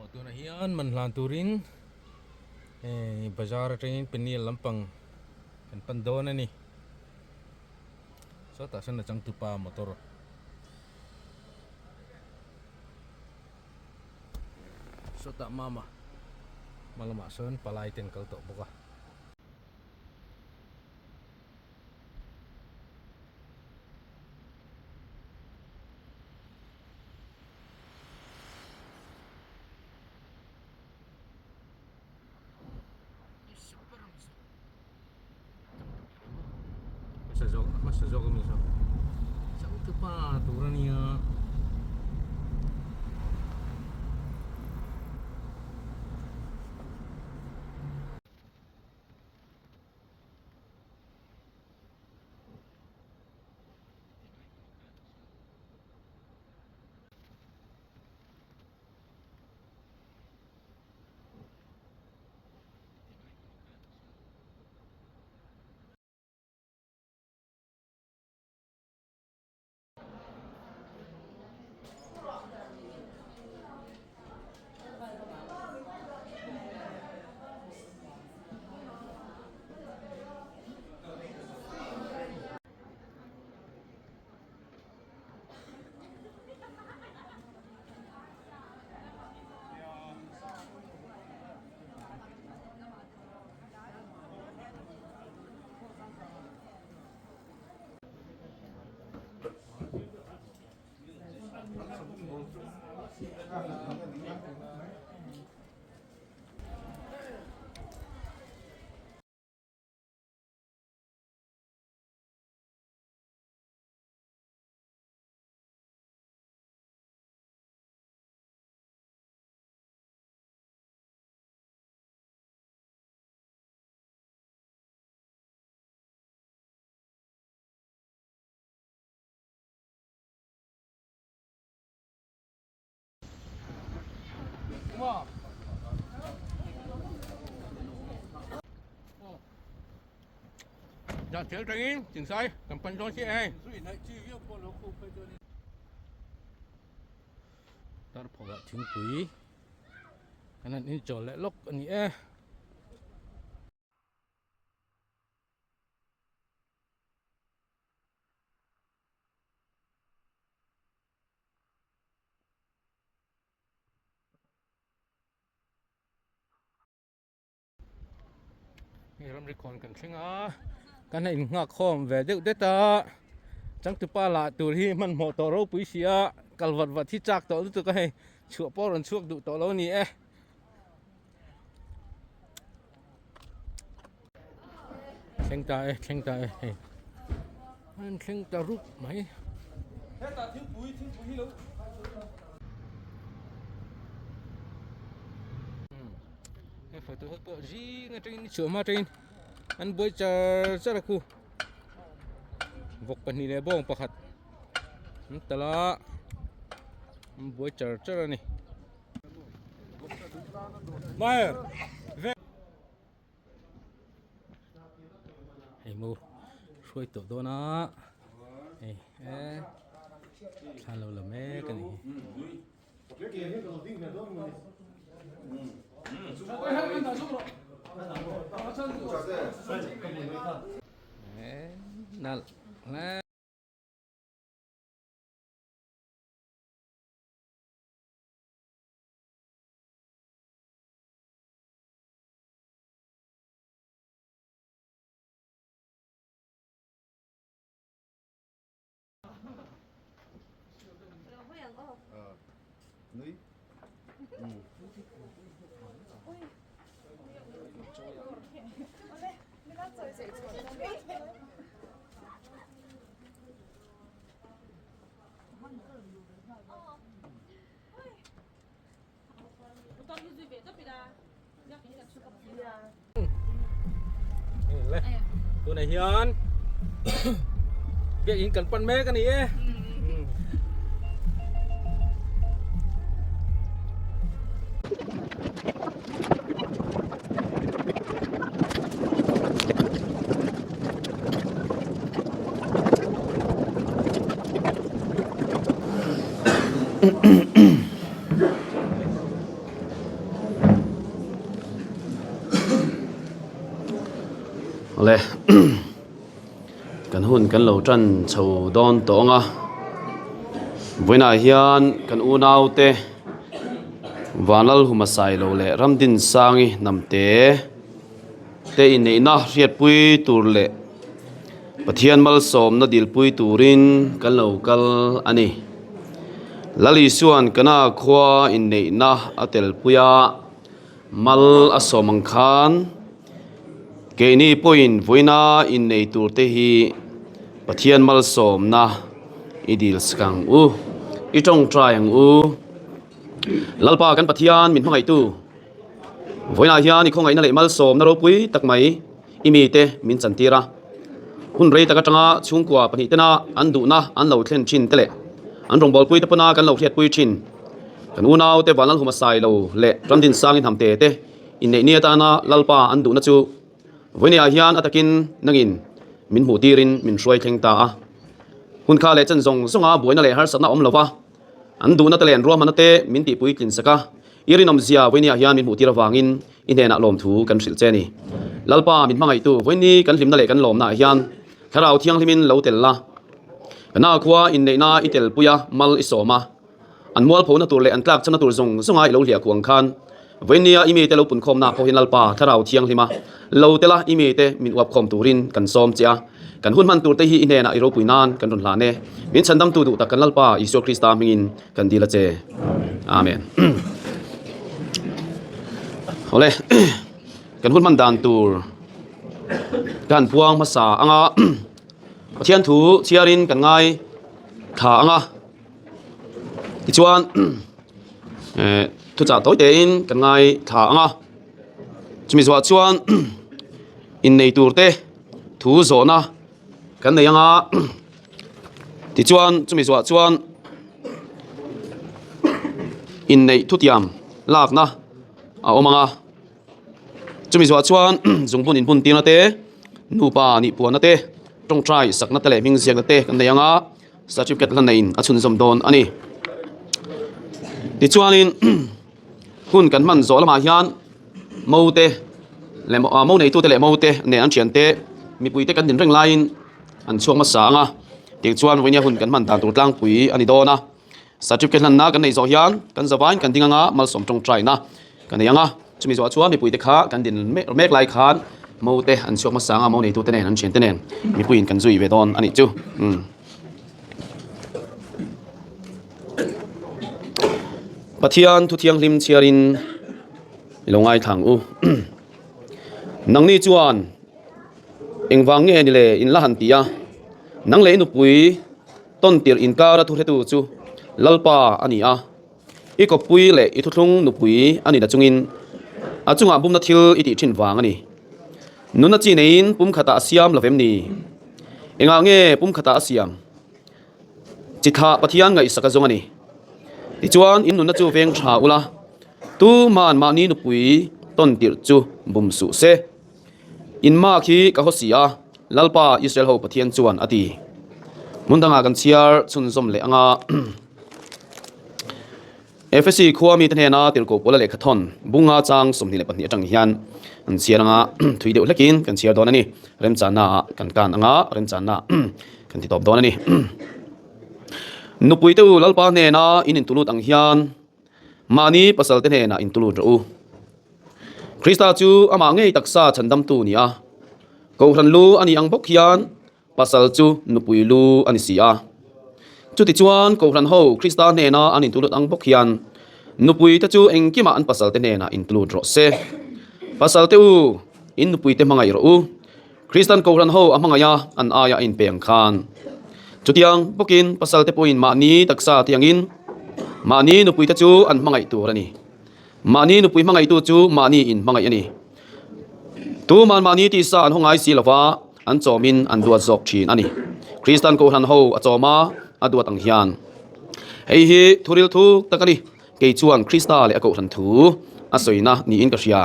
Aw tunah hian man hlan turin hei bazar atangin peniel lampang kan pan dawn a ni sawtah sawn a changtupa motor sawtah mama hma lamah sawn palai te an kal tawh bawk a. Hmasa zawk hmasa zawk ami saw changtupa tur ania. Dạ thiếu tránh chính sai cầm phân cho chị em tar phawh thingpui kan han inchawl leh lawk a ni e. Hei ramri khawn kan thleng a kan han innghak khawm ve deuh det a changtupa lah tur hi hmanhmawh tawh ropui si a kal vat vat hi chak tawh lutuk a hei chhuah pawh rawn chhuak duh tawh lo a ni e. Thleng ta e thleng ta e hei an thleng ta rup mai. Hetah thingpui thingpui hi lo Hei photo ho pawh zing atangin chhuah hma atangin an buai char char a khu vawk pahnih leh bawng pakhat an tal a an buai char char a ni. Hei maw hruai tawh dawn a hei e thla lo la mek a ni hi. Nalh hle. Le tunah hian biakinn kan pan mek a ni e. Awle kan hun kan lo tan chho dawn tawh ang a vawiinah hian kan unau te Vanlalhuma Sailo leh Ramdinsangi hnamte te inneihna hriatpui tur leh Pathian malsawmna dilpui turin kan lo kal a ni. Lal Isua'n Kana khua inneihna a telpui a. Mal a sawm ang khan keini pawhin vawiina innei tur te hi Pathian malsawmna i dil sak ang u, i tawngtai ang u. Lalpa kan Pathian min hmangaihtu, vawiinah hian i khawngaihna leh malsawmna ropui tak mai i mite min chantir a. Hun rei tak atanga chhungkua pahnih tena an duhna an lo thlen thin te leh an rawngbawlpui te pawna kan lo hriatpui thin. Kan unaute Vanlalhuma Sailo leh Ramdinsangin Hnamte te inneih ni atana Lalpa an duhna chu vawinia hian a takin nangin min hmuh tirin min hruai thleng ta a. Hun kha leh chen zawng zawnga buaina leh harsatna awm lova an duhna te leh an ruahmanna te min tihpui tlin sak a. I rinawmzia vawinia hian min hmuh tir avangin i hnenah lawmthu kan hrilh che a ni. Lalpa min hmangaihtu vawiini kan hlimna leh kan lawmnaah hian Thlarau Thianghlimin lo tel la. Ka nakhua inneihna i telpui a, mal i sawm a. An mualphona tur leh an tlak chana tur zawng zawnga i lo hliah kuang khan vawinia i mite lo punkhawmna pawh hian Lalpa Thlarau Thianghlima lo tela i mite min uapkhawm turin kan sawm che a. Kan hun hman turte hi i hnenah i ropui nan kan rawn hlan e. Min chhandamtu duh tak kan Lalpa Isua Krista hmingin kan dil a che. Amen. Awle, kan hun hman dan tur ka han puang hmasa anga Pathian thu chhiarin kan ngai thla anga. Tichuan eh thuchah tawi tein kan ngai thla ang a, chumi zuah chuan innei tur te thu zawhna kan nei ang a, tichuan chumi zuah chuan inneih thutiam lakna a awm ang a. Chumi zuah chuan zungbun inbun tirna te, nupa nih puanna te, tawngtai sakna te leh hming ziakna te kan nei ang a, certificate hla neiin a chhunzawm dawn a ni. Tichuanin hun kan hman zawh lamah hian mo te leh mo neitute leh mo te nen an thiante mipuite kan din reng laiin an chhuak hmasa ang a, tichuan vawinia hun kan hman dan tur tlangpui a ni dawn a. Certificate hlanna kan neih zawh hian kan zavain kan ding anga malsawm tawngtaina kan nei anga chumi zawh chuan mipuite kha kan din mek lai khan mo te an chhuak hmasa anga mo neitute nen an thiante nen mipuiin kan zui ve dawn a nih chu. Pathian thu thianghlim chhiarin i lo ngaithla ang u. Nangni chuan engvang nge ni le in la han ti a, nang leh i nupui Tawn tirh inkara thuhretu chu Lalpa a ni a, i kawppui leh i thuthlung nupui a ni nachungin a chungah bumna thil i tih thin vang a ni. Nunna chi neiin pum khatah a siam lo vem ni? Engah nge pum khatah a siam? Chi thlah Pathian ngaihsak a zawng a ni. Tichuan in nunna chu veng tha ula, tuman mahni nupui tawn tirh chu bum suh se. In mak hi ka haw si a, Lalpa Israel ho Pathian chuan a ti. Hmun dangah kan chhiar chhunzawm leh anga Efesi khua mite hnena tirhkoh pawla lehkhathawn bunga chang 22 atang hian an chhiar anga thui deuh hlekin kan chhiar dawn a ni. Remchanna ah kan kan anga remchanna kan ti tawp dawn a ni. Nupuite u Lalpa hnena in intulut ang hian Mahni pasalte hnenah intulut rawh u. Krista chu amah ngei taksa chhandamtu ni a, Kohhran lu a nih ang bawk hian pasal chu nupui lu a ni si a. Chutichuan Kohhran ho Krista hnena an intulut ang bawk hian nupuite chu engkimah an pasalte hnenah intulut rawh se. Pasalte u, in nupuite hmangaih rawh u. Kristan Kohhran ho a hmangaih a, an aia a inpe ang khan. Chutiang bawkin pasalte pawhin mahni taksa tiangin mahni nupuite chu an hmangaih tur a ni. Mahni nupui hmangaihtu chu mahni in hmangaih a ni. Tuman mahni tisa an haw ngai si lova, an chawmin an duat zawk thin a ni. Kristan Kohhran ho a chawm a, a duat ang hian. Hei hi thuril thuk tak a ni. Kei chuan Krista leh a Kohhran thu a sawina niin ka hria.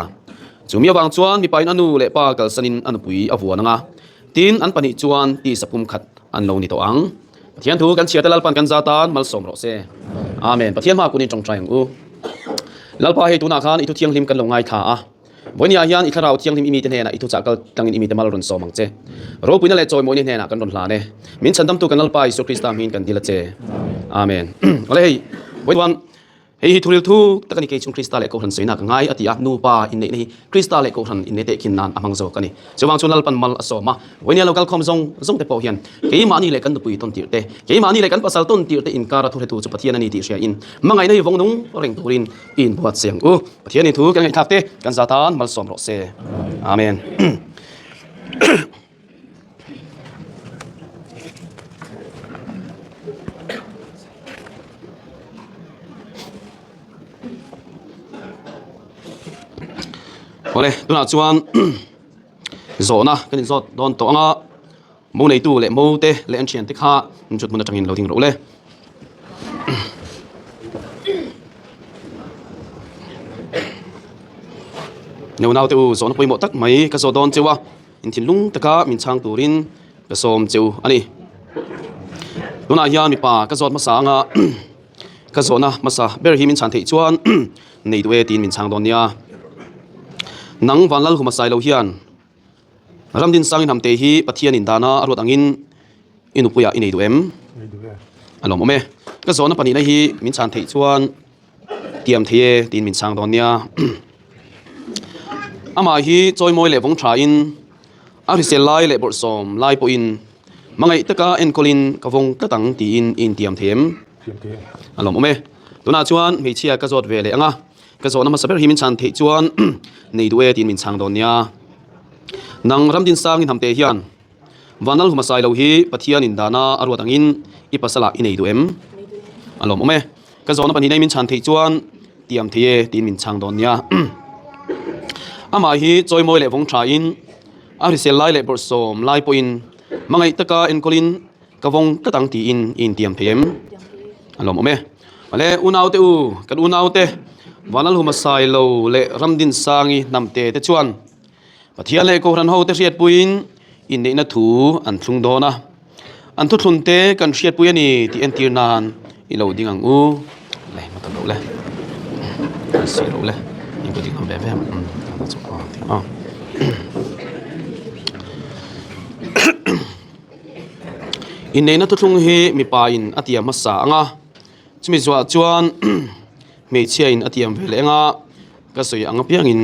Chumi avang chuan mipain a nu leh pa kalsanin a nupui a vuan ang a, tin an pahnih chuan tisa pum khat an lo ni tawh ang. Pathian thu kan chhiate Lalpan kan za tan malsawm rawh se. Amen. Pathian hma kunin tawngtai ang u. Lalpa hei tunah khan i thu thianghlim kan lo ngaithla a. Vawinia hian i Thlarau Thianghlim i mite hnenah i thuchah kal tlangin i mite mal rawn sawm ang che. Ropuina leh chawimawina hnenah kan rawn hlan e. Min chhandamtu kan Lalpa Isua Krista hmingin kan dil a che. Amen. Awle hei, vawi chuan hei hi thuril thuk tak a ni kei chung Krista leh Kohhran sawina ka ngai a ti a, nupa inneihna hi Krista leh Kohhran inneih tehkhin nan a hmang zawk a ni. Chuvang chuan Lalpan mal a sawm a, vawinia lo kalkhawm zawng zawng te pawh hian keimahni leh kan nupui tawn tirh te, keimahni leh kan pasal tawn tirh te inkara thuhretu chu Pathian a ni tih hriain hmangaihna hi vawng nung reng turin i inbuatsaih ang u. Pathianin thu kan ngaihthlak te kan za tan malsawm rawh se. Amen. Awle tunah chuan zawhna kan inzawt dawn tawh ang a mo neitu leh mo te leh an thian te kha an thut hmun atangin lo ding rawh u le. Nau te u zawhna pawimawh tak mai ka zawh dawn cheu a. Inthinlung taka min chhang turin ka sawm che u a ni. Tunah hian mipa ka zawt hmasa anga ka zawhna hmasa ber hi min chhan theih chuan nei duh e tiin min chhang dawn nia. Nang Vanlal huma sai lo hian Ramdinsang in hamte hi Pathian in dana a ruat angin i nupuiah i nei duh em? A lawmawm e. Ka zawhna pahnihna hi min chhan theih chuan Tiam thei e tiin min chhang dawn nia. Amah hi chawimawi leh vawng thain a hrisel lai leh bawrhsawm lai pawhin hmangaih taka enkawlin ka vawng tlat ang tiin i intiam thei em? A lawmawm e. Tunah chuan hmeichhia ka zawt ve leh ang a, ka zawhna hmasa ber hi min chhan theih chuan nei duh e tiin min chhang dawn nia. Nang Ramdinsangin hamte hian Vanlal hmasa lo hi Pathian in dana a ruat angin i pasalah i nei duh em? A lawmawm e. Ka zawhna pahnihna min chhan theih chuan tiam thei e tiin min chhang dawn nia. Amah hi chawimawi leh vawng thain a hrisel lai leh bawrhsawm lai pawhin hmangaih taka enkawlin ka vawng tlat ang tiin i intiam thei em? A lawmawm e. Awle unaute u, kan unaute Vanlal hmasa lo leh Ramdinsangi hnamte te chuan Pathian leh Kohhran hote hriatpuiin inneihna thu an thlung dawn a, an thuthlunte kan hriatpui a ni tih entir nan i lo ding ang u. Le, ma ta lo le. An si lo le. In ko ding ang ve ve. Inneihna thuthlung hi mipa in a tiam hmasa ang a, chumi zuah chuan hmeichhia in a tiam ve leh ang a. Ka sawi ang apiangin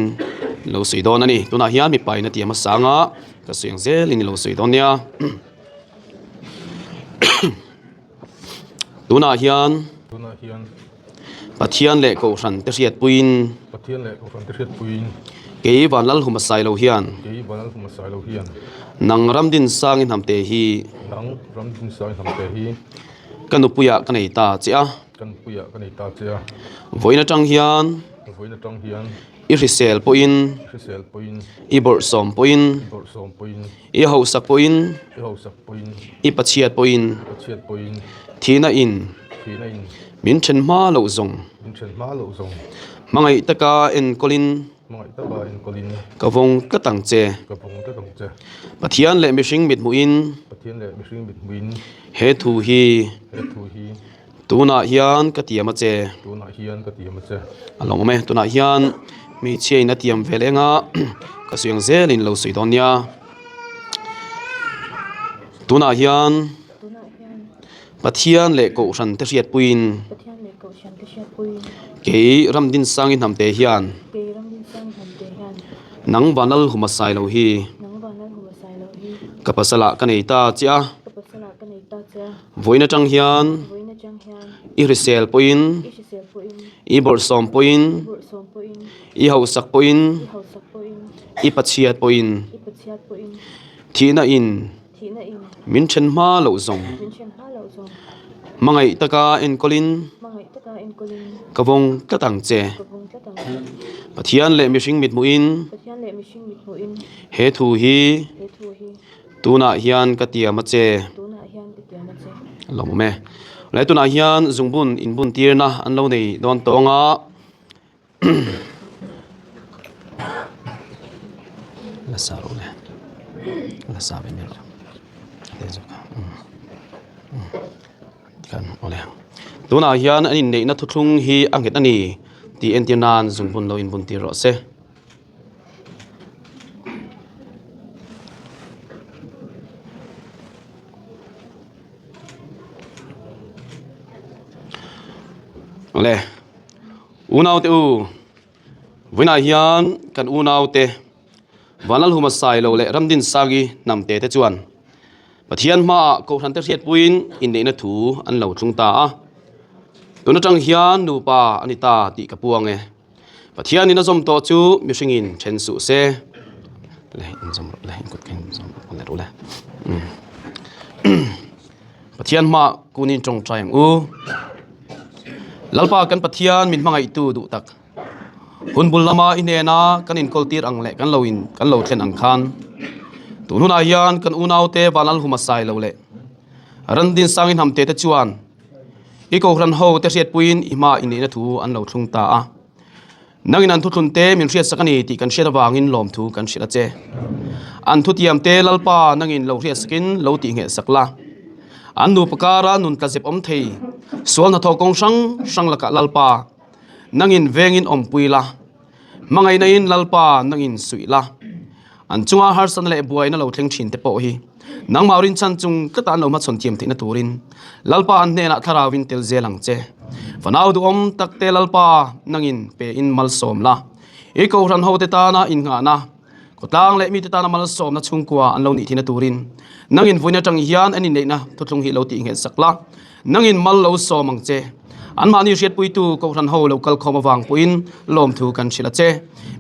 i lo sawi dawn a ni. Tunah hian mipa in a ti hmasa anga ka sawi ang zelin i lo sawi dawn nia. Tunah hian Pathian leh Kohhran te hriatpuiin kei Vanlal Huma Sailo hian nang Ramdinsang i hnamte hi ka nupuiah ka nei ta che a. Vawiin atang hian i hrisel pawhin, i bawrhsawm pawhin, i hausak pawhin, i pachhiat pawhin, thihna in min then hma loh zawng, hmangaih taka enkawlin ka vawng tlat ang che. Pathian leh mihring mithmuhin he thu hi. Tunah hian ka tiam a che. Tunah hian ka tiam a che. A lo awm e. Tunah hian hmeichhia in a tiam ve leng a, ka sawi ang zel in lo sawi dawn nia. Tunah hian Pathian leh Kohhran te hriatpuiin kei Ramdinsangi hnamte hian nang Vanlal Humasai lo hi ka pasalah ka nei ta che a. Vawiin atang hian i hrisel pawhin, i bawrhsawm pawhin, i hausak pawhin, i pachhiat pawhin, thihna in min then hma loh zawng hmangaih taka enkawlin ka vawng tlat ang che. Pathian leh mihring mithmuhin he thu hi Tunah hian ka tiam a che. A lo awm e. Lai tunah hian zungbun inbun tirna an lo nei dawn tawh ang a. La sa rawh le. La sa ve mai rawh. Tunah hian an inneihna thuthlung hi a nghet a ni tih entir nan zungbun lo inbun tir rawh se. Awle, unaute u, vawiinah hian kan unaute Vanlalhuma Sailo leh Ramdinsangi hnamte te chuan Pathian hmaah Kohhrante hriatpuiin inneihna thu an lo thlung ta a. Tun atang hian nupa a ni ta tih ka puang e. Pathianin a zawm tawh chu mihringin then suh se. Le inzawm rawh le, inkut kha inzawm rawh le rawh le. Pathian hmaah kunin tawngtai ang u. Lalpa kan Pathian min hmangaihtu duh tak. Hun bul lama i hnena kan inkawl tir ang leh kan lo in kan lo thlen ang khan tun hunah hian kan unaute Vanlalhuma Sailo leh Randinsang i hnamte te chuan i kohhran ho te hriatpuiin i hma inneihna thu an lo thlung ta a. Nangin an thuthlun te min hriatsak a ni tih kan hriat avangin lawmthu kan hrilh a che. An thutiam te Lalpa nangin lo hriatsakin lo tihnghehsak la. An nupa kara nun tlazep awm thei sual hnathawh kawng hrang hrang lakah Lalpa Nangin vengin awmpui la, hmangaihnain Lalpa nangin suih la. An chunga harsatna leh buaina lo thleng thin te pawh hi nangmah rinchhan chung tlata an lo hmachhawn thiam theihna turin Lalpa an hnenah thlarauin tel zel ang che. Fanau duhawm takte Lalpa nangin pein malsawm la. I kohhran hote tana innghahna, khawtlang leh mite tana malsawmna chhungkua an lo nih theihna turin nangin vawiin atang hian an inneihna thuthlung hi lo tihnghet sak la. Nangin mal lo sawm ang che. Anmahni hriatpuitu Kohhran ho lo kal khawm avang pawhin lawmthu kan hrilh a che.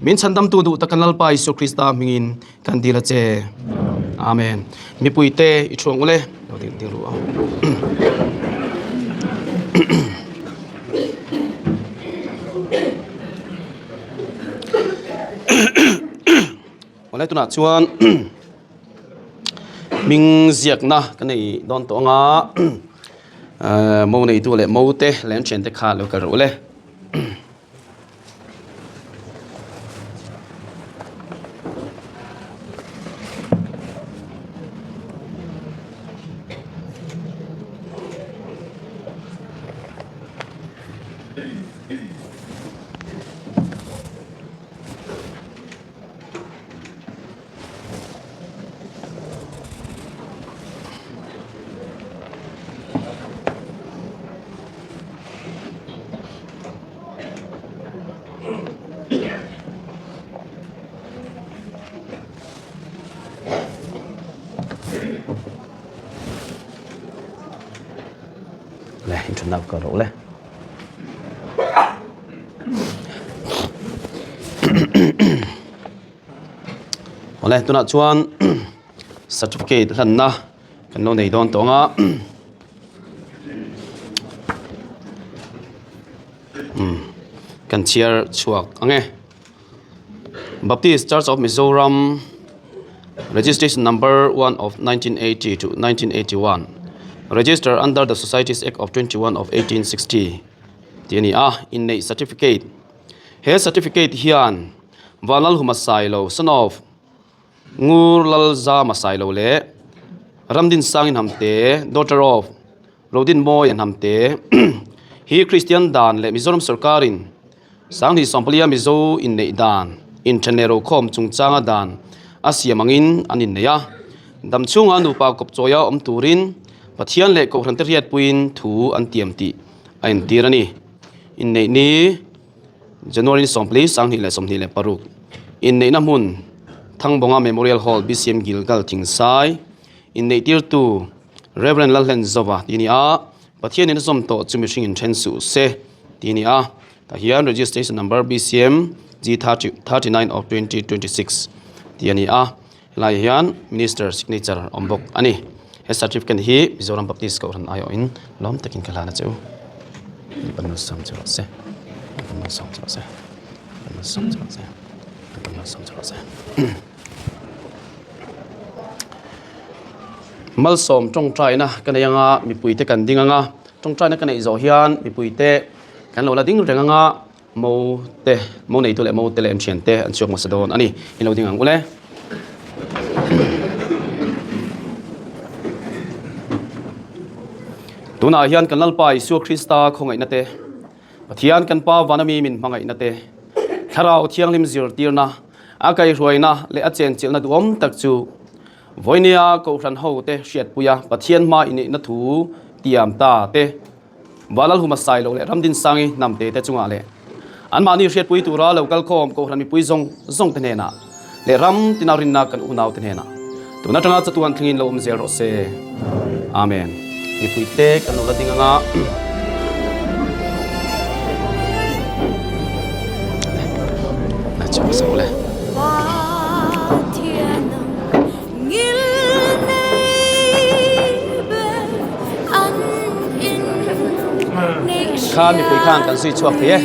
Min chhandamtu duh tak kan Lalpa Isua Krista hmingin kan dil a che. Amen. Mipuite i thuang ule. Lo ding ding ru ang. Awle tunah chuan hming ziakna ka nei dawn tawh ang a mo neitu leh mo te leh an thiante kha lo kal rawh ule. Le inthutna ka rawh le. Awle tunah chuan certificate hlanna kan lo nei dawn tawh ang a umm kan chhiar chhuak ang e Baptist Church of Mizoram registration number 1 of 1980 to 1981 register under the Societies Act of 21 of 1860 tih a ni a inneih certificate he certificate hian Vanlalhuma Sailo son of Ngur Lalzama Sailo leh Ramdinsang Inhamte daughter of Rodinmawi Inhamte hi Kristian dan leh Mizoram sorkarin Sanghnih Sawmpalia Mizo inneih dan inthen leh rokhawm chungchanga dan a siam angin an innei a. Damchhunga nupa kawpchawia awm turin Pathian leh Kohhrante hriatpuiin thu an tiam tih a entir a ni. Inneih ni January 20, 2026 Inneihna hmun Thangbawnga Memorial Hall BCM Gilgal Thingsai Inneih tirtu Rev Lalhlenzova tih a ni a, Pathianin a zawm tawh chu mihring in then suh se tih a ni a, tah hian registration number BCM G39 of 2026 tih a ni a, helaiah hian minister signature awm bawk a ni. He certificate hi Mizoram Baptist Kohhran aiawhin lawm takin ka hlan a che u. Lalpan malsawm che rawh se. Lalpan malsawm che rawh se. Lalpan malsawm che rawh se. Lalpan malsawm che rawh se. Malsawm tawngtaina ka nei anga mipuite kan ding anga tawngtaina ka neih zawh hian mipuite kan lo la ding reng anga mo te mo neitu leh mo te leh an thian te an chhuak hmasa dawn a ni in lo ding ang ule. Tunah hian kan Lalpa Isua Krista khawngaihna te Pathian kan Pa vana mi min hmangaihna te Thlarau Thianghlim zirtirna a kaihruaina leh a chenchilhna duhawm tak chu Vawinia Kohhran hote hriatpuia Pathian hma inneihna thu tiam ta te. Valalhuma Sailo leh Ramdinsangi Hnamte te chungah leh anmahni hriatpui tura lo kalkhawm Kohhran mipui zawng zawng te hnenah leh ram tina rinna kan unau te hnenah tun atanga chatuan thlengin lo awm zel rawh se. Amen. Mipui te kan lo la ding anga. Kha mipui khan kan zui chhuak thei e.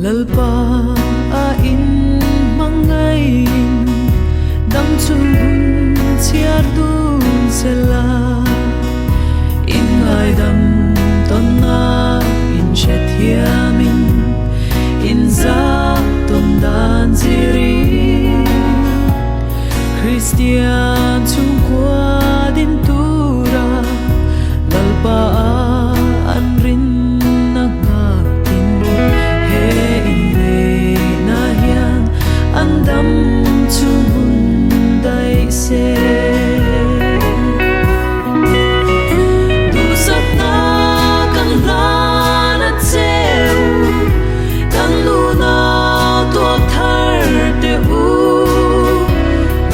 Lalpa a in hmangaihin dam chung hun chhiar dun sela, in ngaidam tawnna in hrethiamin in zah tawn dan zirin Kristian chhungkua din tura Lalpa a an rinna nghakin he inneihna hian an dam chhung hun daih se. Duhsakna kan hlan a che u, kan nunau tuak thar teh u.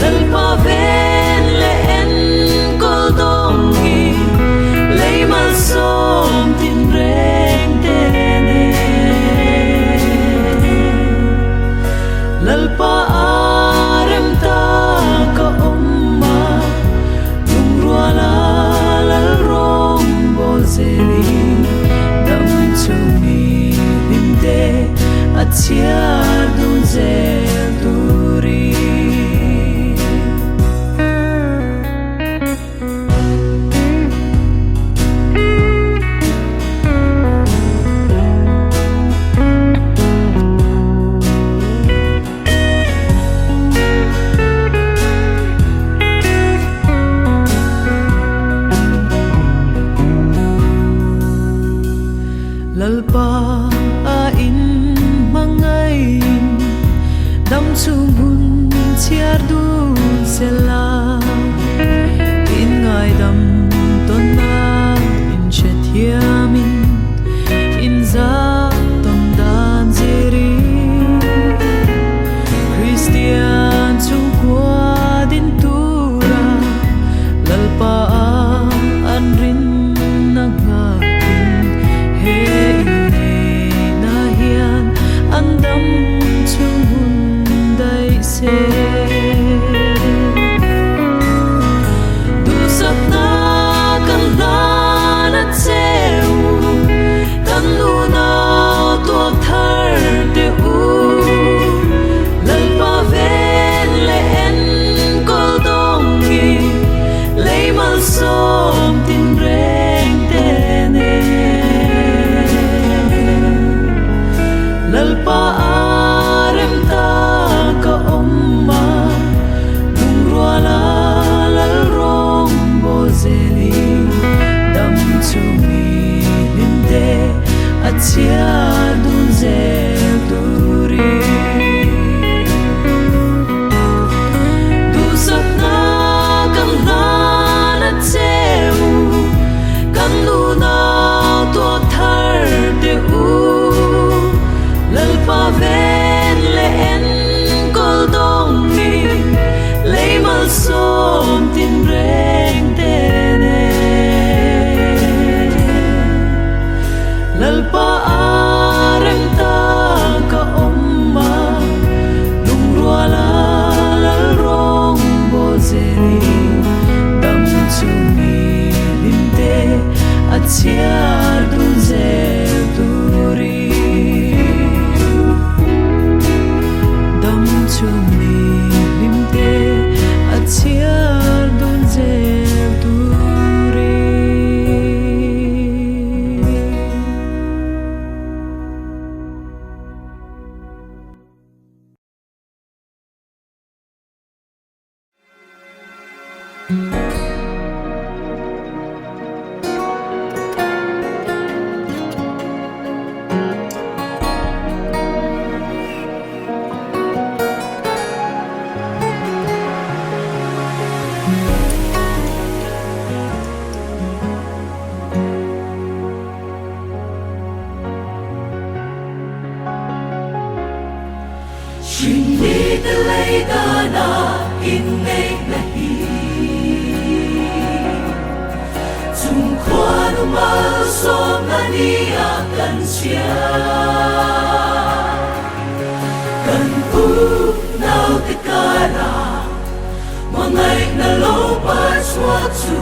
Lalpa ven leh enkawl dawng i lei malsawm tin reng te nen. Lalpa a rem ta ka awm a, lungruala lal rawngbawl zelin dam chhung i hlim te a chhiar dun zel turin. Lalpa a in hmangaihin dam chhung hun chhiar dun sela, in ngaidam tawnna in hrethiamin in zah tawn dan zirin Kristian chhungkua din tura Lalpa a an rinna nghakin he inneihna hian an dam chhung hun daih se. Duhsakna kan hlan a che u, kan nunau tuak thar teh u. Lalpa ven leh enkawl dawng i lei malsawm tin reng te nen. Lalpa a rem ta ka awm a, lungruala lal rawngbawl zelin dam chhung i hlim te a chhiar dun zel turin. Duhsakna kan hlan a che u, kan nunau tuak thar teh u. Lalpa ven leh enkawl dawng i lei malsawm tin reng te nen. Lalpa a rem ta ka awm a, lungruala lal rawngbawl zelin dam chhung i hlim te a chhiar dun zel turin. Dam chhung i hlim te a chhiar dun zel turin. Hringmi te lei dana inneihna hi chung khuanu malsawmna nia kan chhia. Kan u naute kara hmangaihna lo par chhuak chu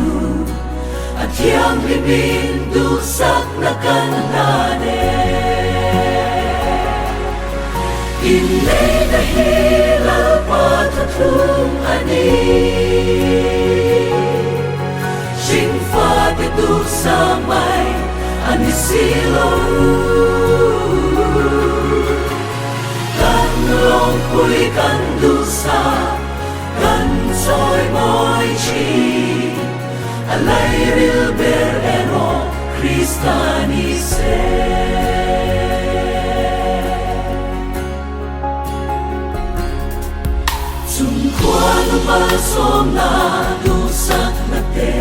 a thianghlimin duhsakna kan hlan e. Inneihna hi Lalpa thuthlung a ni. Hringfate duhsa mai a ni si lo. Kan lawmpui kan duhsa kan chawi mawi thin. A lairil ber erawh Krista ni se. Chung khuanu malsawmna duhsakna te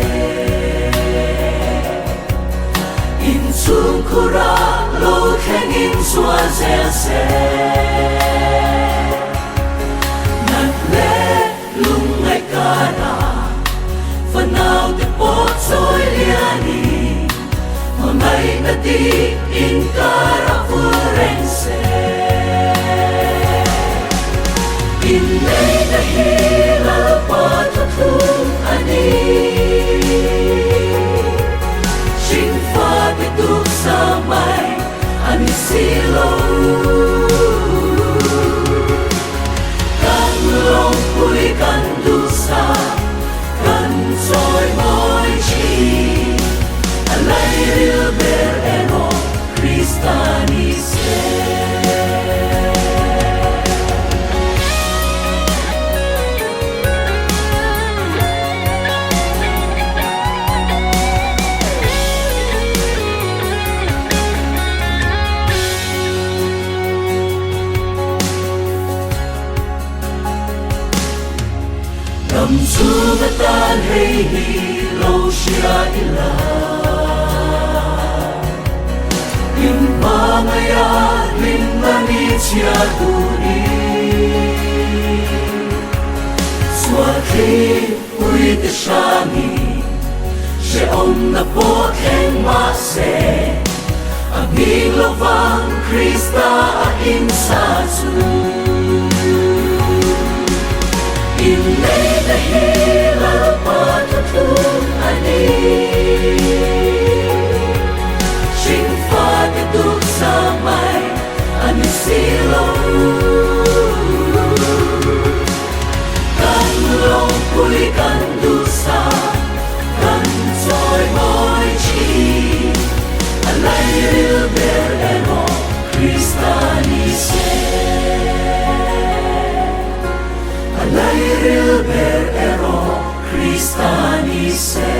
inchhungkhura lo thlengin zual zel se. Nat leh lungngaih karah fanaute pawh chawi lianin hmangaihna dik inkarah vul reng se. Inneihna hi Lalpa thuthlung a ni. Hringfate tuksa mai a ni si lo. Kan lawmpui kan duhsa kan chawi mawi thin. A lairil ber erawh Krista ni se. Ram chhung atan hei hi lo hria ila. In hmangaih a hlimna ni chhia turin. Sualthli puite hrangin hrehawmna pawh thleng mahse a nghing lovang Krista a insa chu. Inneihna hi Lalpa thuthlung a ni. Hringfate tuksa mai a ni si lo. Kan lawmpui kan duhsa kan chawi mawi thin. A lairil ber erawh Krista ni se. A lairil ber erawh Krista ni se.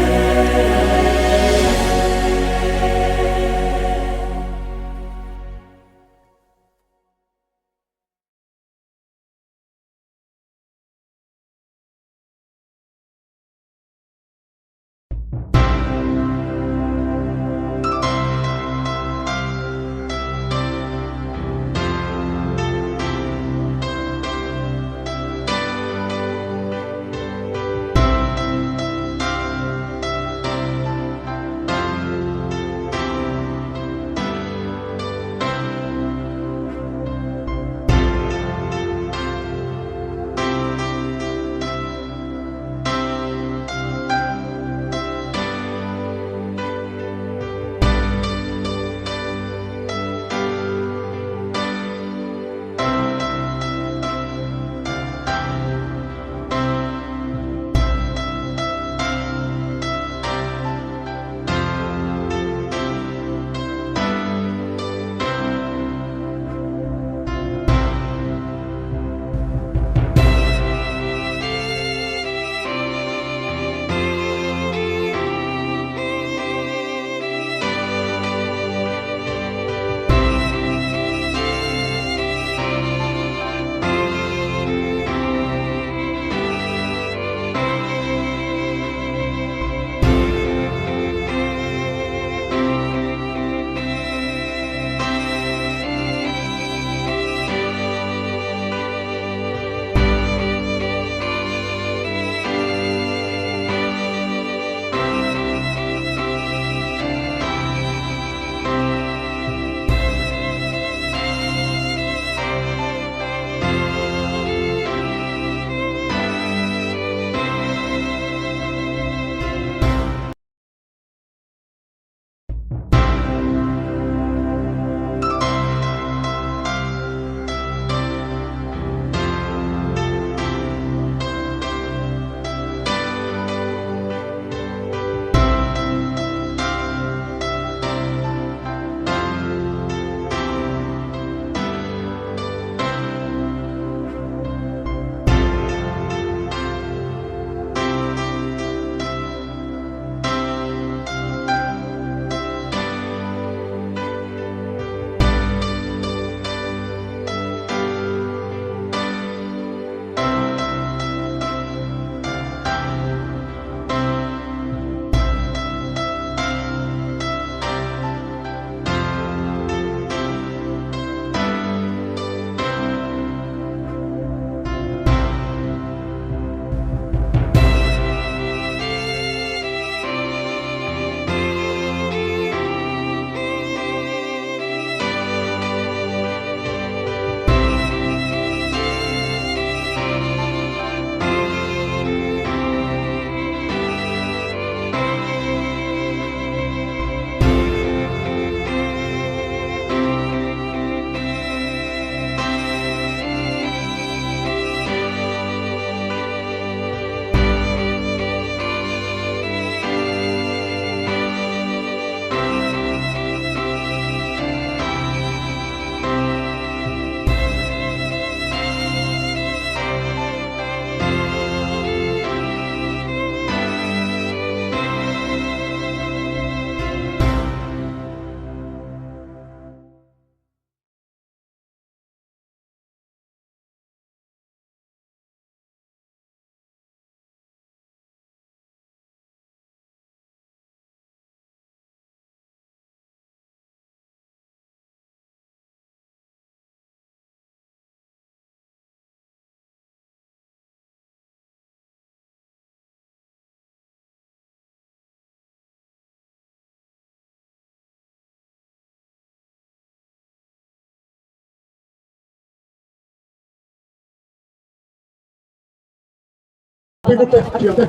Group te a thiam te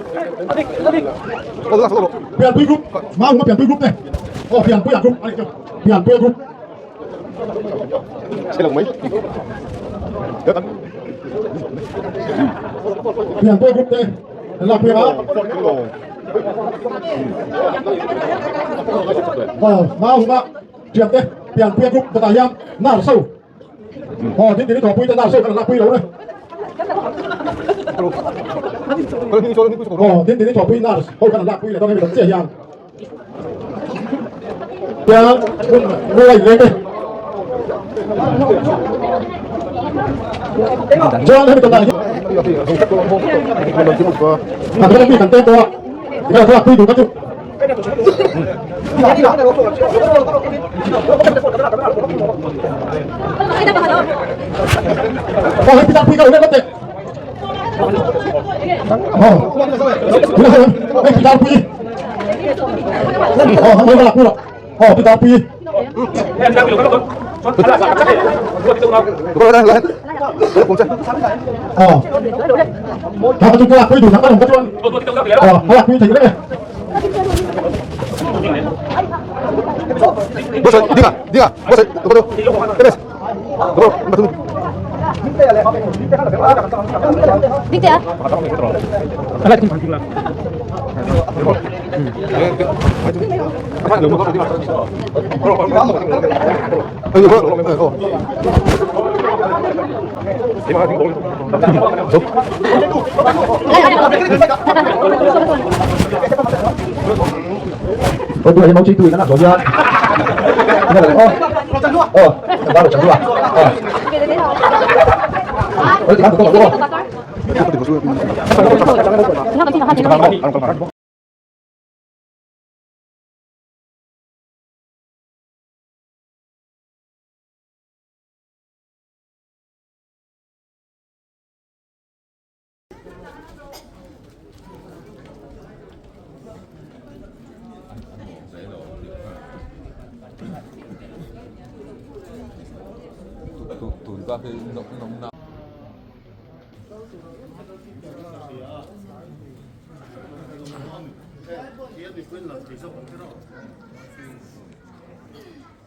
Pianpui group Mau huma Pianpui group te aw Pianpuia group a nih chu Pianpuia group Pianpuia group te an lakpui anga aw Mau huma thiam te Pianpuia group dawtah hian Narso Aw tin tin i thawhpui te nau sawi kan lakpui lo ne. Aw tin tin i thawhpui nurse ho kan lakpui leh dawn hemi dawt chiah hian. Tiang hun nula in leng te. Chuan hemi dawtah hian kan ram mi kan tem tawh a tikhan lakpui duh ka chu.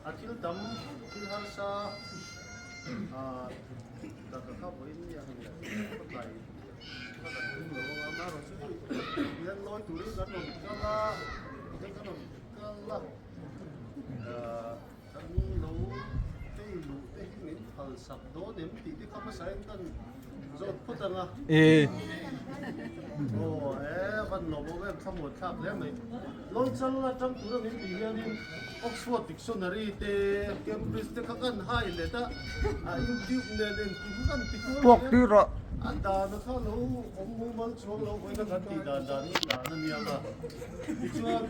A thil tam thil harsa taka kha vawiin ni a han tlai kha kan tum lo ang a amaherawhchu chu hian lawi turin kan rawn kal a kan rawn kal a kan lo tei luh te hi min phal sak dawn em tih te kha hmasa in kan zawt phawt ang a aw e van lawm awm em thlamuan thlak hle mai lawi chal atang tura min tih hianin Oxford Dictionary te Cambridge te kha kan hai let a a YouTube nen engkim kan ti kual a a dan kha lo awm mumal chuang lo vawiin a kan tih dan dan hi dan a nia nga tichuan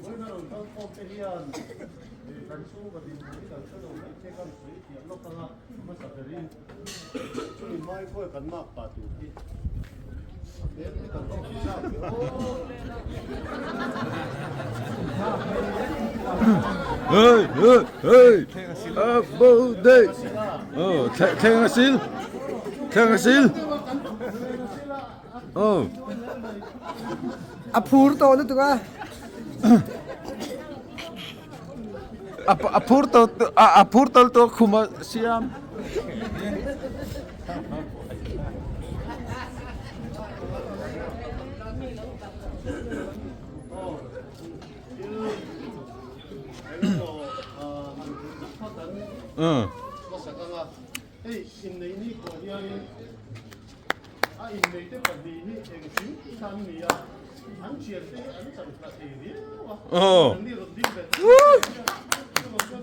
Vawiin a rawn kal khawm te hian kan chhungkaw dinhmun hi kan hre lo mai che kan sawi thiam lawk ang a, hmasa berin chumi hmai khawi kan mak pah tur hi a hmel hi kan hre chak ve aw. Hey hey hey Birthday Oh thleng a sil thleng a sil Oh. A phur tawh lutuk a. A phur tawh a phur tawh lutuk a khum a siam. Hei innei ni pawh hianin a innei te pahnih hi engkim kha an ni a, an thian te hi an chan hla thei viau a, an ni rawn ding ve ta chuan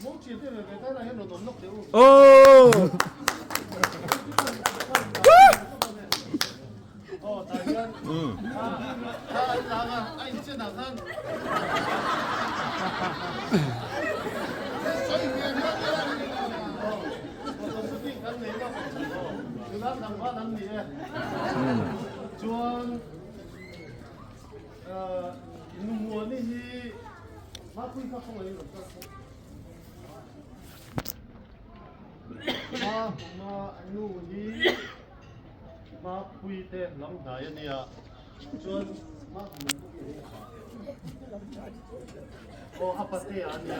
mo thian te ve ve ta lah hian rawn awm lawk teh u. Aw tah hian thla an lang a, a inchen ah khan sawi ve hian photoshoot kan nei lawk nula tlangval an ni e chuan Numuani hi Mapui kha khawngaih in rawn kal thawk. Ma kuma nu hi. Mapuii te lam hnai a nia chuan Aw a pate a nia.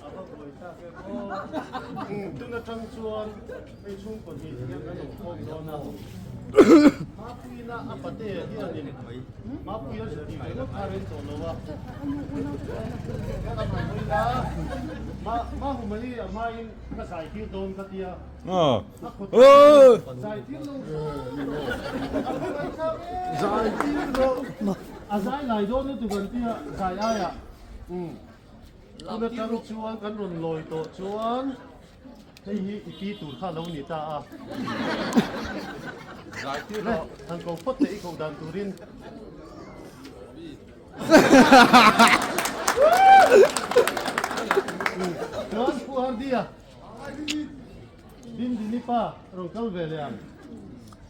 A va buai tak em aw. Tun atang chuan hei chhungkaw hnih hian kan awm khawm dawn a. Mapuiina a pate hianin Mapuia zu tih ve ngawt kha a rem tawh lo a. Ka han hawi la, Mahuma hi a hmain ka zai tir dawn ka tia. A khawt zai tir lo a khawngaih thlak e. Zai tir lo. A zai lai dawn lutuk an tia zai aiah. Tun atang chuan kan rawn lawi tawh chuan. Hei hi i pi tur kha lo ni ta a. Le, han ko phawt teh i koh dan turin. Chuan Pu Hardy-a, Dindini pa rawn kal ve leh ang.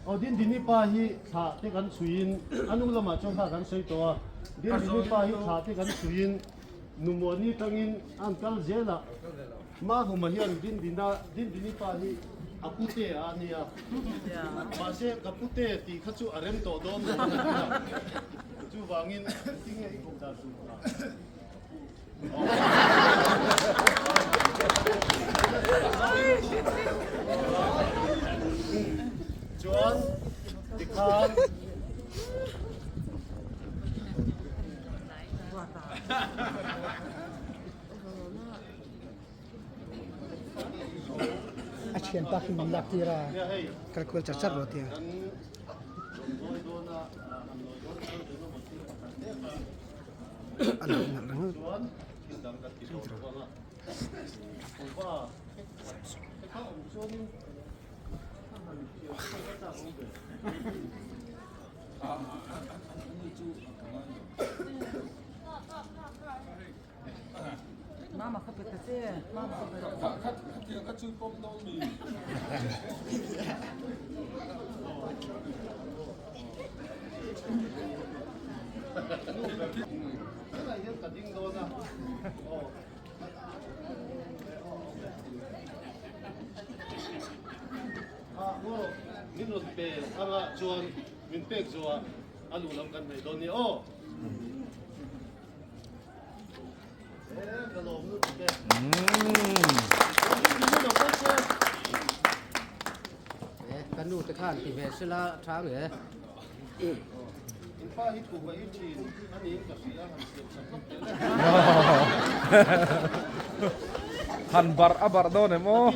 Aw Dindini pa hi thla te kan chhuiin, a nu lamah chuan kha kan sawi tawh a. Dindini pa hi thla te kan chhuiin Numuani tangin an kal zel a. Mahuma hian Dindina, Dindini pa hi a pute a nia. Mahse ka pute tih kha chu a rem tawh dawn lo a ni a. Chuvangin tinge i koh dan tur kha? Chuan tikhan. A thian pa khi min lak tir a kal kual char char rawh tia. A nalh nalh reng Mama kha pe ta che. Mama kha pe rawh. Kha kha khatiang kha chu pawm dawn mi. Tunah hian ka ding dawn a. Aw. Ah maw min rawn pe anga chuan min pek zawh ah a luh lam kan hnaih dawn nia aw. Ka nu te khan ti ve sela tha nge. Han barh a barh dawn em aw.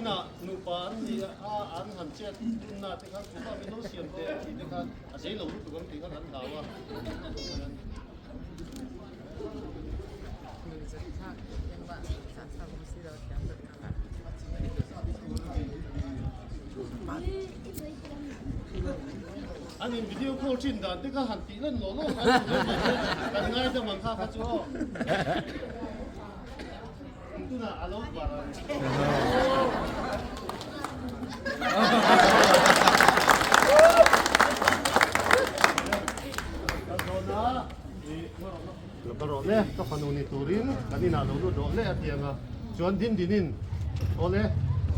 An in video call thin dan te kha han tih lan lawh lawh kha a ni mai mai kan ngaidam ang kha kha chu aw. Tunah a lo bar ang. Ka rawh le, ka fanu ni turin kan inah lo lut rawh le a ti ang a, chuan din dinin aw le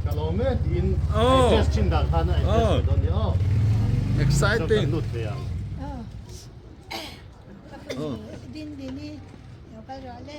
ka lawm e tiin address thin dan khan a address ve dawn nia aw. Exciting. Chuan kan lut thei ang. Ka fanu din dini lo kal rawh le.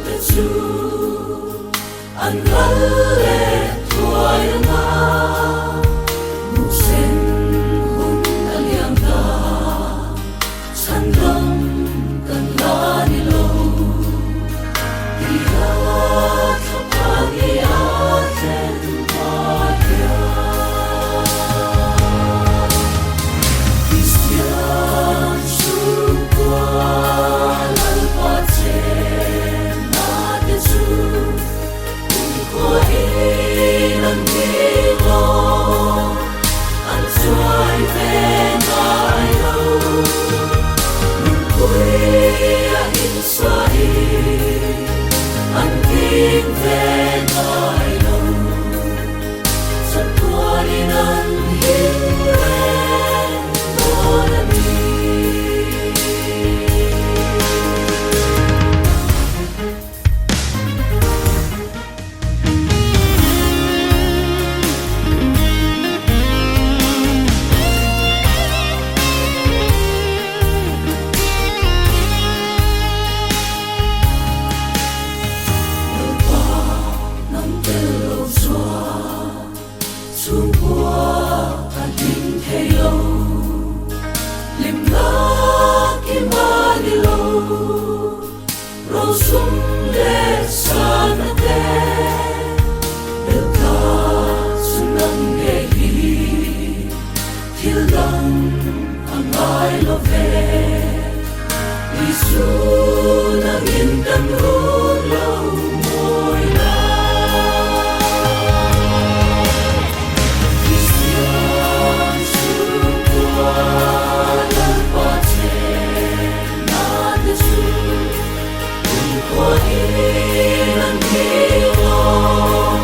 te chu an ral leh thuai ang a, Muhsen hun a liam ta, chhandam kan la ni lo. Tia thlaphan hi a thlen hma hian. Kristian chhungkua Lalpa chenna te chu kumkhuain an nghing aw, an chuai ve ngai lo. Nunpuia insain an nghing ve ngai lo. Chatuanin an him reng dawn a ni. Lalpa nang tel lo chuan chhungkua ka hlim thei lo, hlim lak i mah ni lo, rosum leh sana te bel ta chu nang nge hi thil dang a ngai lo ve. Isu nangin kan hun lo mawi la. Kristian chhungkua Lalpa chenna te chu kumkhuain an nghing aw,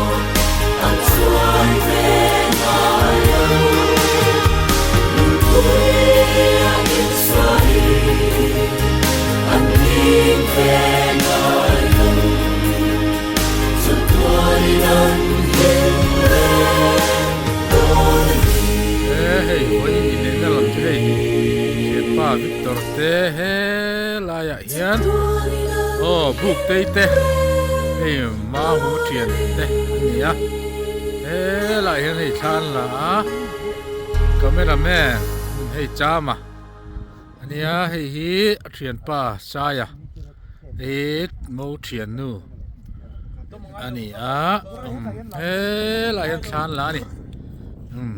an chuai ve ngai lo. Nunpuia insain an nghing ve ngai lo. Chatuanin an hlim reng dawn a ni. He hei vawiin inneihna lam chu hei thianpa Victor te helaiah hian aw buk tei te hei mahu thian te a ni a helaiah hian hei thla an la a camera man hei chama a nia hei hi a thianpa Saia hei mo thiannu a ni a helaiah hian thla an la a ni umm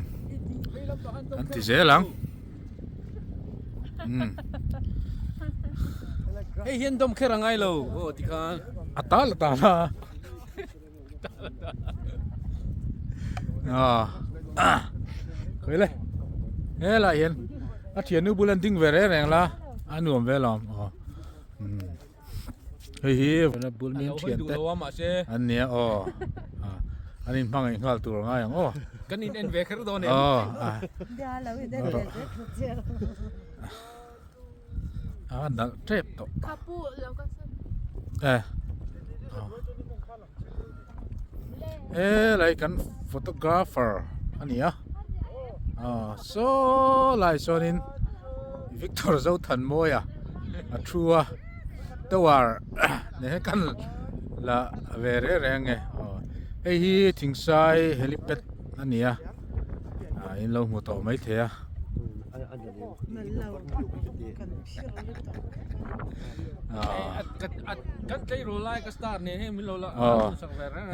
an ti zel ang. Hei hian dawm kher a ngai lo aw tikhan. A tal a tal a. Ah. Khawi le. Helai hian a thiannu bul an ding ve reng reng la a nuam ve lawm aw. Hei hi bul min thian te an nia aw an in hmangaih nghal tur a ngai ang aw. Kan in en ve kher dawn em? Aw. A nalh tep tawh. Eh. Helai kan photographer a ni a aw saw lai sawnin Victor Zothanmawia a thu a tower nen hian kan la ve reng reng e aw hei hi thingsai helipad a ni a ah in lo hmu tawh maithei a.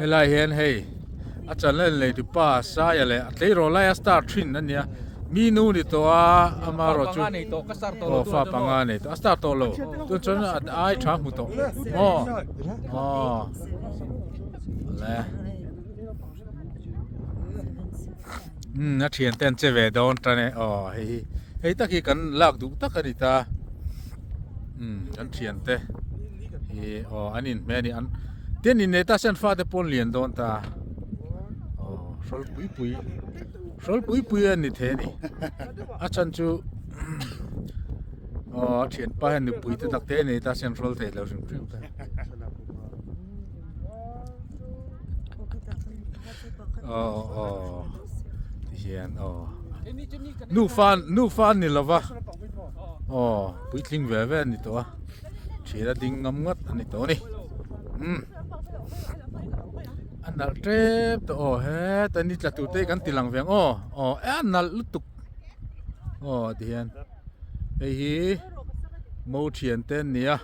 Helai hian hei a channel nei tu pa Saia leh a tleirawl laia star thin a nia mi nu ni tawh a amarawh chu aw fa panga nei tawh a star tawh lo tun chuan a ai tha hmu tawh maw aw le. Umm a thian te an che ve dawn tan e aw hei hi hei tak hi kan lak duh tak a ni ta umm kan thian te hi aw an inhmeh a ni an tin innei ta se an fate pawh an lian dawn ta aw hrawl pui pui hrawl pui pui a ni thei a ni a chhan chu aw a thianpa hian nupui te tak te a nei ta se an hrawl thei lo hrim hrim ta. Aw aw tihian aw nufa nufa an ni lova aw puitling ve ve an ni tawh a thian a ding ngam ngawt a ni tawh a ni. Umm a nalh tep tawh aw heta ni tla tur te hi kan ti lang ve ang aw aw a nalh lutuk aw tihian hei hi mo thian te an ni a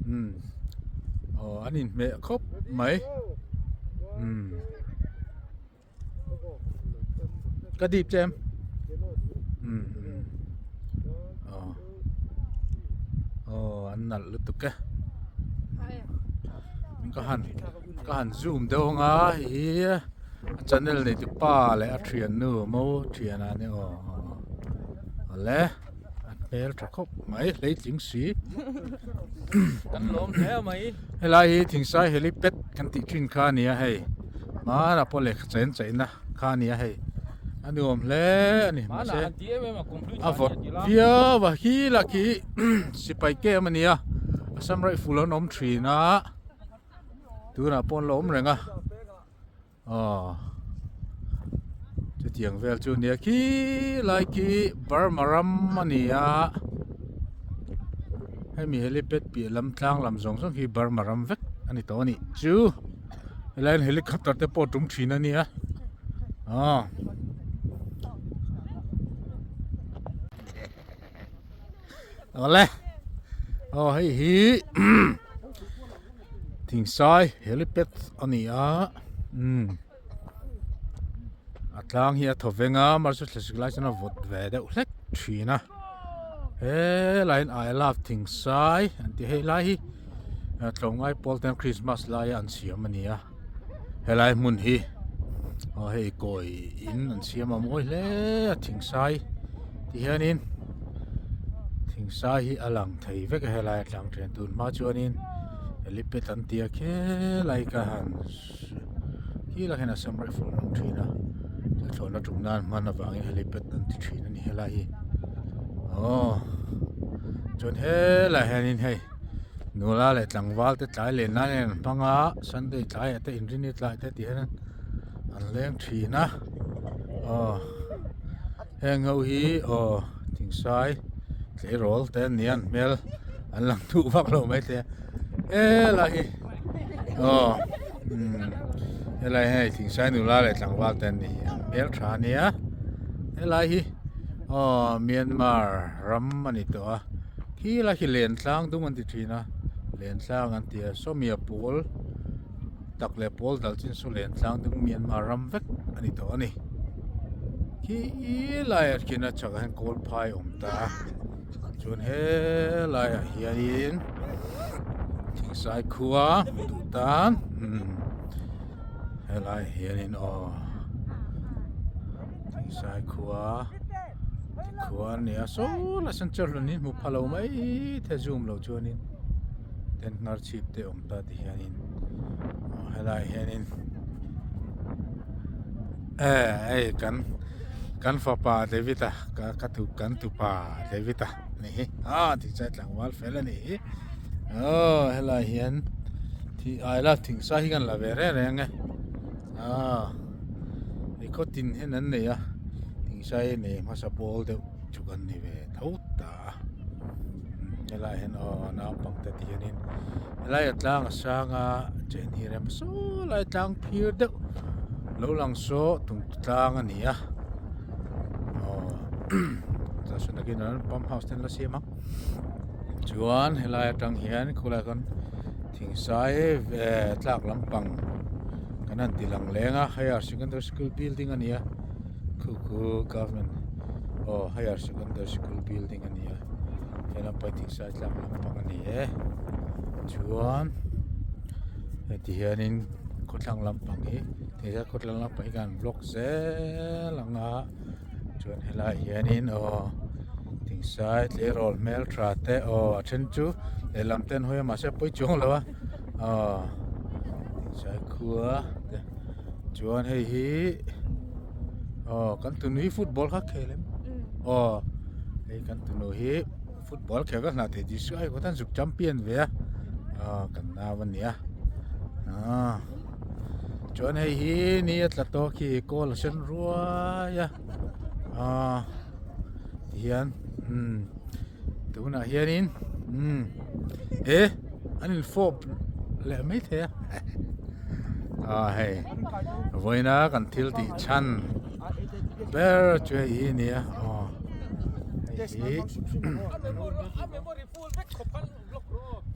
umm aw an inhmeh khawp mai umm. Ka dip che em? Umm umm aw aw an nalh lutuk e ka han ka han zoom deuh anga hi a channel nei tu pa leh a thiannu mo thian a ni aw awle a hmel tha khawp mai hleitling si kan lawm hle mai helai hi thingsai helipad kan tih thin kha a ni a hei. Hmanah pawh lehkha chen cheina kha a ni a hei a nuam hle a ni mahse a vawt viau a khi lah khi sipai camp a ni a Assam rifle an awm thin a tunah pawh an la awm reng a aw chutiang vel chu a nia khi lai khi Burma ram a ni a hemi helipad piah lam tlang lam zawng zawng hi Burma ram vek a ni tawh a nih chu. Helai hian helicopter te pawh tum thin a nia aw awle aw hei hi thingsai helipad a ni a umm a tlang hi a thaw veng a mahse thlasik lai chuan a vawt ve deuh hlek thin a helai hian I love thingsai an tih hei lai hi. Tlawmngai pawl ten Christmas laia an siam a ni a helai hmun hi aw hei kawi in an siam a mawi hle a thingsai ti hianin thingsai hi a lang thei vek a helai atang then tun hma chuanin helipad an tia khelai ka han khilai hian Assam rifle an awm thin a thlawhna tum nan hman avangin helipad an ti thin a ni helai hi aw chuan helai hianin hei. Nula leh tlangval te tlai len nan hian an hmang a sunday tlaiah te inrini tlai te tih hian an leng thin a aw heng ho hi aw thingsai tleirawl te an ni a an hmel an lang duh vak lo maithei a helai hi aw umm helai hi hei thingsai nula leh tlangval te an ni an hmel tha a nia helai hi aw Myanmar ram a ni tawh a. Khi lai khi len tlang dum an ti thin a len tlang an ti a sawmia pawl tak leh pawl dal chin saw len tlang dum Myanmar ram vek a ni tawh a ni khi laiah khian a chhakah hian kawl phai a awm ta a chuan helaiah hianin thingsai khua hmu duh tan umm helaiah hianin aw thingsai khua. Khua a ni a saw lai sawn chair hlun hi hmu pha lo mai the zoom lo chuanin ten hnar chhip te awm ta ti hianin aw helaiah hianin eh hei kan kan fapa David a ka ka tu kan tupa David a ni hi ah tih tlangval fel a ni hi aw helaiah hian thi I love thingsa hi kan la ve reng reng e ah. Nikhaw tin hian an nei a thingsai nei hmasa pawl deuh chu kan ni ve tho ta a helaiah hian aw naupang te ti hianin helai a tlang a sang a chen hi rem saw lai tlang phir deuh lo lang saw tum tlang a ni a aw tah sawn takin an pump house te an la siam ang chuan helai atang hian khulaiah khawn thingsai tlak lampang kan han ti lang leng a higher secondary school building a ni a khu khu government aw higher secondary school building a ni a helam pawh hi thingsai tlak lampang a ni e chuan heti hianin khawthlang lampang hi thingsai khawthlang lampang hi kan block zel ang a. Chuan helaiah hianin aw thingsai tleirawl hmeltha te aw a then chu lehlam te an hawi a mahse a pawi chuang lo a aw thingsai khua te chuan hei hi aw kan tunu hi football kha khel em aw hei kan tunu hi football khel ka hnah thei tih chu a hei kawt a zuk champion ve a aw kan nau a nia aw. Chuan hei hi ni a tla tawh khi kawl a sen ruai a aaa tihian umm tunah hianin umm eh an in fawp. leh mai thei a ah hei vawiina kan thil tih chhan ber chu hei hi a ni a aw hei hi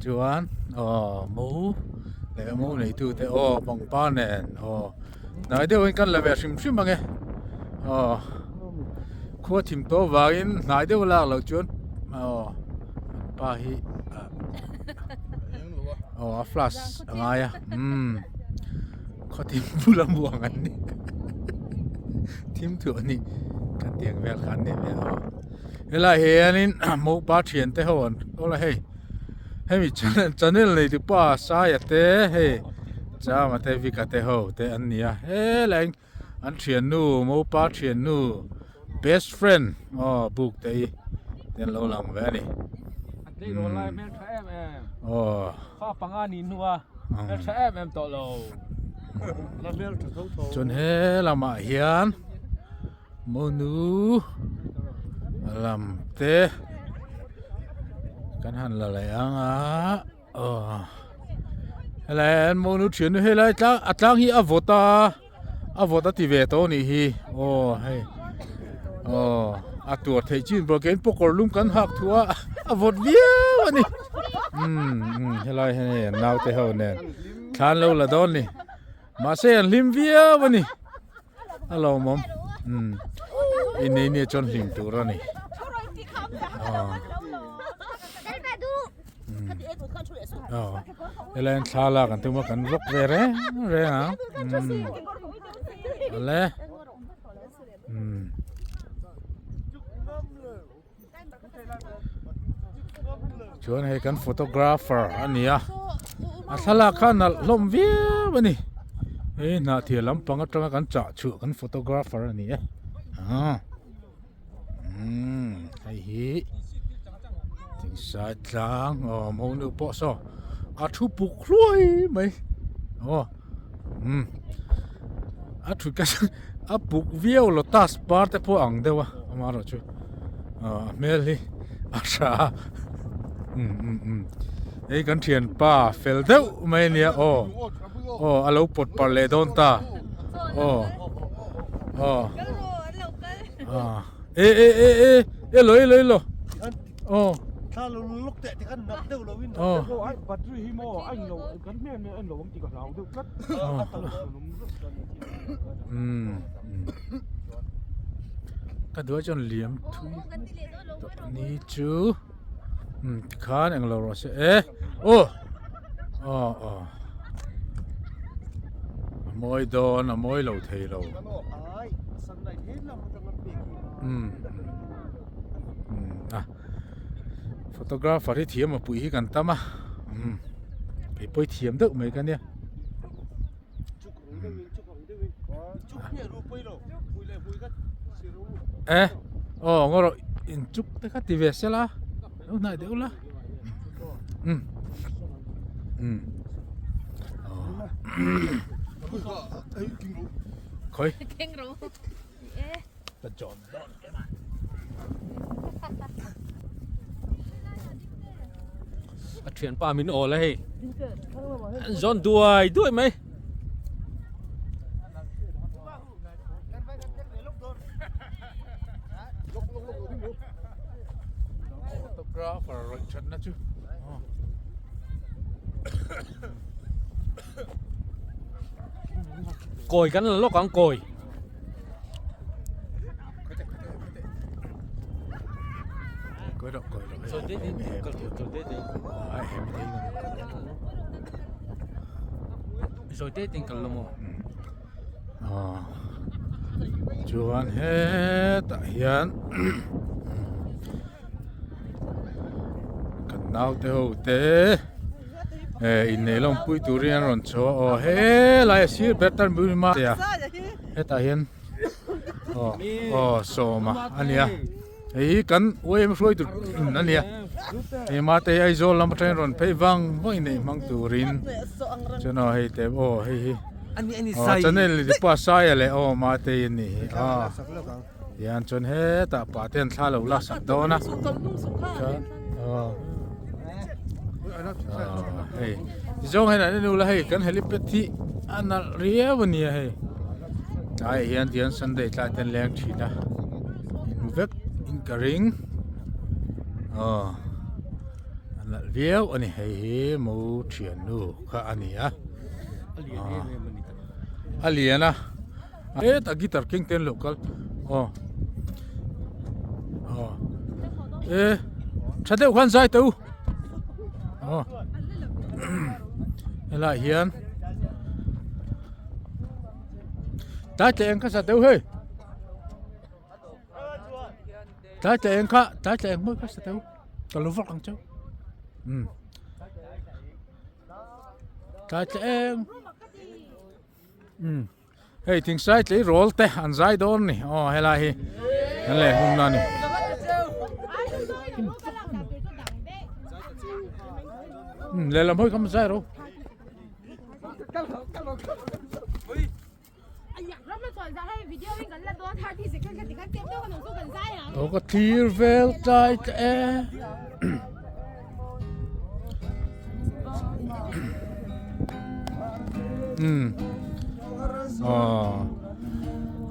chuan aw mo leh mo neitu te aw pangpar nen aw hnai deuhin kan la ve hrim hrim ang e aw khua thim tawh vangin hnai deuh lak loh chuan aw an pa hi aw a flash a ngai a umm khaw thim bula muang an ni thim thuah a ni kan tiang vel kha an ni ve a. Helai hianin mopa thian te ho an awl a hei hemi channel nei tu pa Saia te hei Chama te Vika te ho te an ni a helai an thiannu mopa thiannu best friend aw buk te hi te an lo lang ve a ni aw chuan he lamah hian. Monu lam te kan han la leh ang a aw helai ah hian monu thian nu helai tlang a tlang hi a vawt a a vawt a ti ve tawh a nih hi aw hei aw a tuar theih chin pawh kein pawh kawr lum kan hak thu a a vawt viau a ni umm umm helai hian hei an naute ho nen thla an lo la dawn a ni mahse an hlim viau a ni. A lawmawm umm innei nia chuan hlim tur a ni aw aw helai an thla lak an tum a kan vlog ve reng reng ang umm awle umm. Chuan hei kan photographer a ni a a thlalak kha nalh hlawm viau a ni hei hnahthir lampang atanga kan chah chhuah kan photographer a ni e ah umm hei hi thingse tlang aw monu pawh saw a thu puk hluai mai aw umm a thut ka a puk viau lotus par te pawh ang deuh a amaherawhchu ah a hmel hi a hra a umm umm umm hei kan thianpa fel deuh mai ania aw aw a lo pawt parh leh dawn ta aw aw ah e e e e e lo e lo e lo aw Thla lo luk teh tikhan nat deuh lo in aw battery hi maw a in lo kan hmel hmel a in lo ang tih ka hlau deuh tlat a tal umm ka duai chuan liam thui tawh ni chu umm tikhan englo rawh se e aw aw aw a mawi dawn a mawi lo thei lo umm umm a photographer hi thiam a pui hi kan tam a umm keipawh hi thiam deuh mai ka nia. E aw ngaw rawh in chuk te kha ti ve sela lo hnaih deuh la um um khawi ka zawn dawn em a a thianpa min awl a hei an zawn duai duai mai. Photographer rawih thatna chu Kawi kan la lawk ang kawi. Kawi rawh kawi rawh. Chaw te te kal tur chaw te te. Ai hem thei ngam. Zawi te te kal lo maw. Aw chuan hetah hian kan naute ho te eh inneih lawmpui turin an rawn chho a aw helai a sir ber tan bul a hetah hian aw aw sawma a nia. Hei hi kan UAM hruai tur in a nia hei mate hi Aizawl lam atangin rawn phei vang vang in neih hmang turin chuan aw hei te aw hei hi aw channel ni pawh a saia leh aw mate hi a ni hi aw tihian chuan hetah pah te an thla lo la sak dawn a chuan aw hei Tizawng hian an en ula hei kan helipad hi a nalh riau a nia hei tlaiah hian tihian sunday tlai te an leng thin a inhmu vek in ka ring aw a nalh viau a ni hei hi mo thiannu kha a ni a a lian a hetah guitar keng te an lo kal aw aw e tha deuh khan zai teh u aw helaiah hian tlai tla eng kha sa deuh hei tlai tla eng kha tlai tla eng mawi kha sa deuh ka lo vak ang cheu um tlai tla eng. Umm hei thingsai tleirawl te an zai dawn a ni aw helai hi an leh hmun na a ni. Umm lehlam hawi kha zai ro. Aw ka thlir vel tlai tla e. Umm aw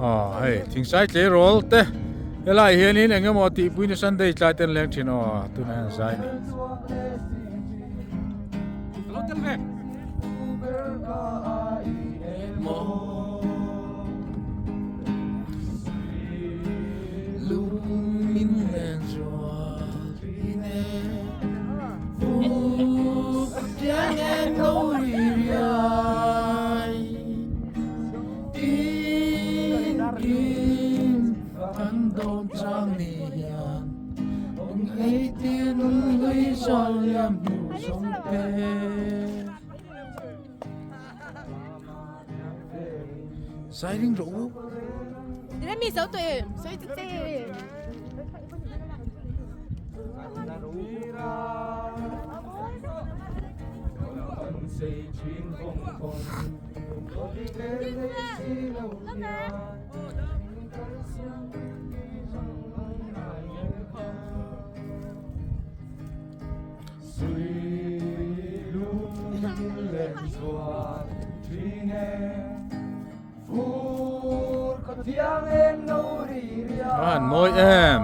aw hei thingsai tleirawl te helaiah hianin eng emaw tihpuina sunday tlai te an leng thin aw tunah hian zai a ni. Sai ring rawh u. An mawi em.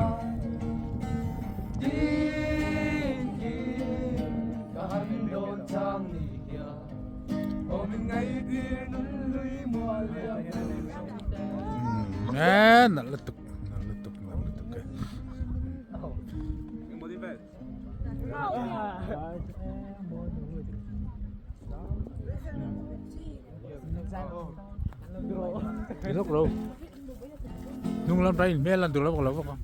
Nè, nalh lutuk, nalh lutuk, nalh lutuk e. Lok lo. Hnung lam tain hmel an duh lo bawk lo bawk a.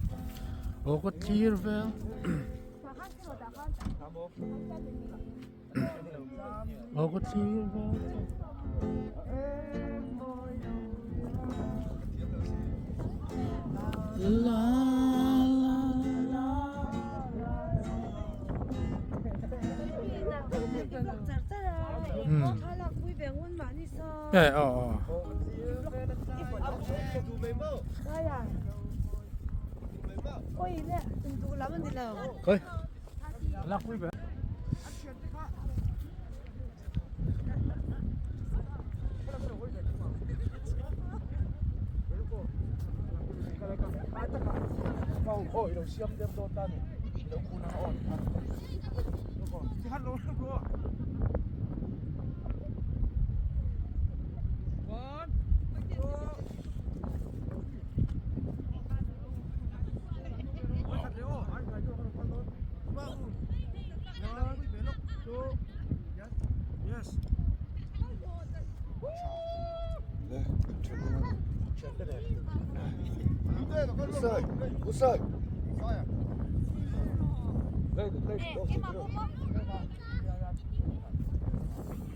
Aw ka thlir vel. Aw ka thlir vel. La la la. Hmm. Eh, oh, oh. Khoi.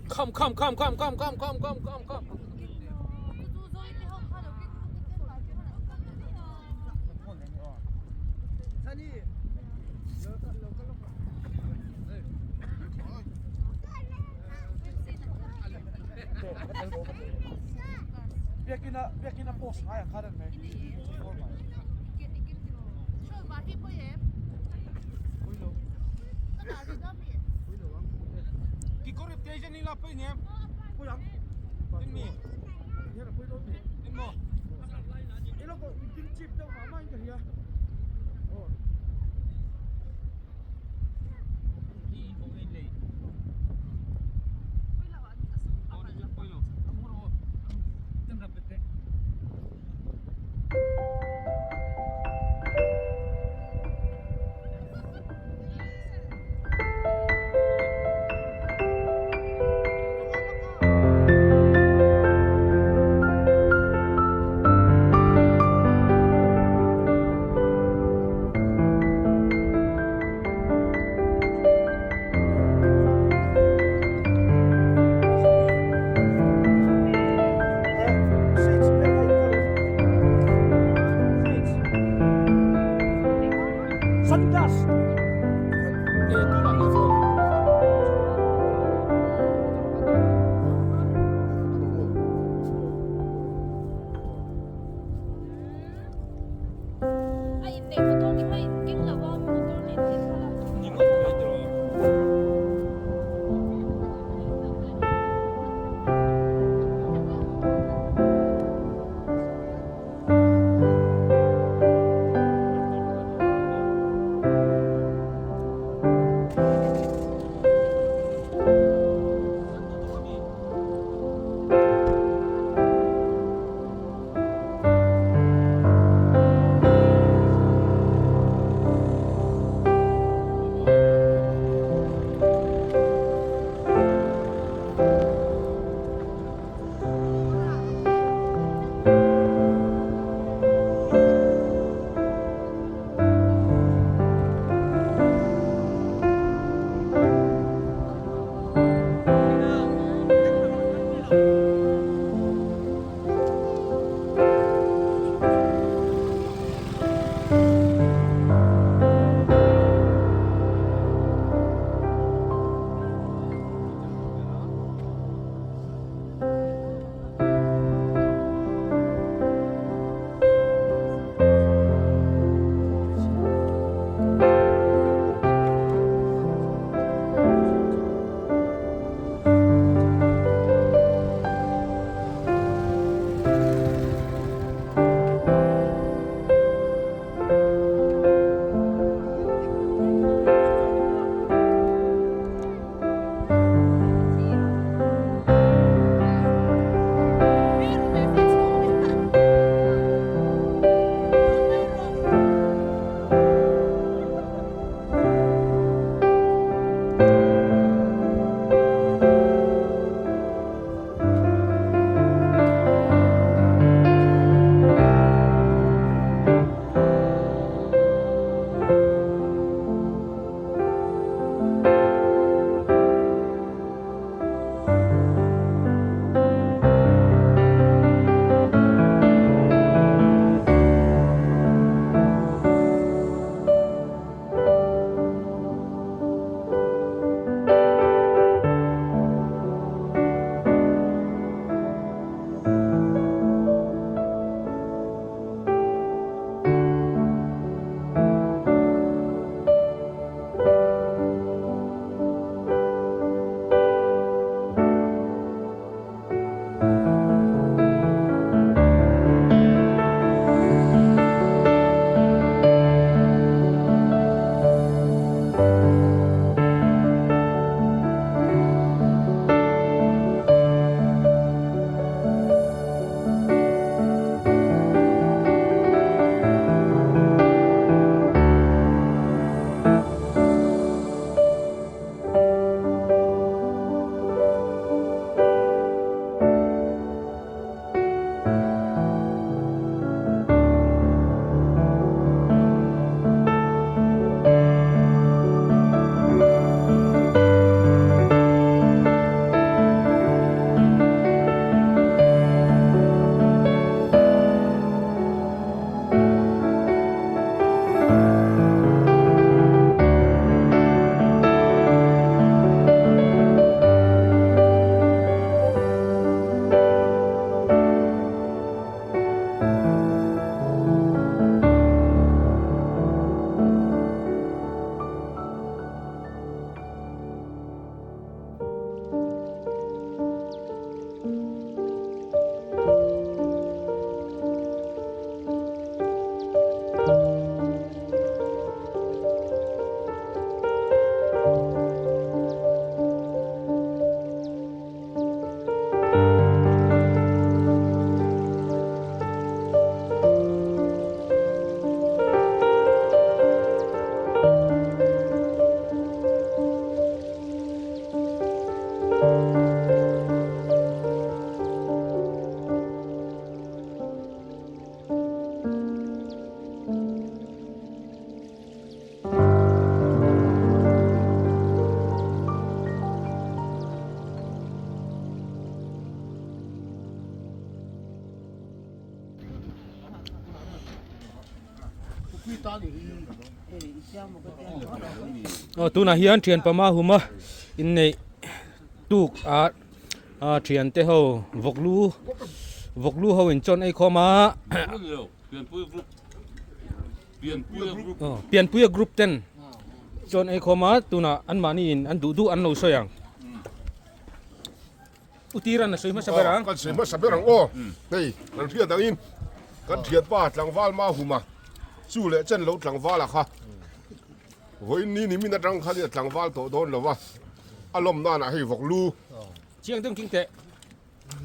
Come come come come come come come come come come. Aw tunah hian thian pama huma inneih tuk ah ah thian te ho vawk lu vawk lu ho in chawn ei khawm a pianpuia group ten chawn ei khawm a tunah anmahni in an duh duh an lo sawi ang. U Tiran a sawi hmasa ber ang. Kan sawi hmasa ber ang aw. Hei kan hriat angin kan thianpa tlangval Mahuma chu leh chen lo tlangvala kha vawiin ni nimin atang khan a tlangval tawh dawn lo va, a lawm nanah hei vawk lu Chiang deuh king teh.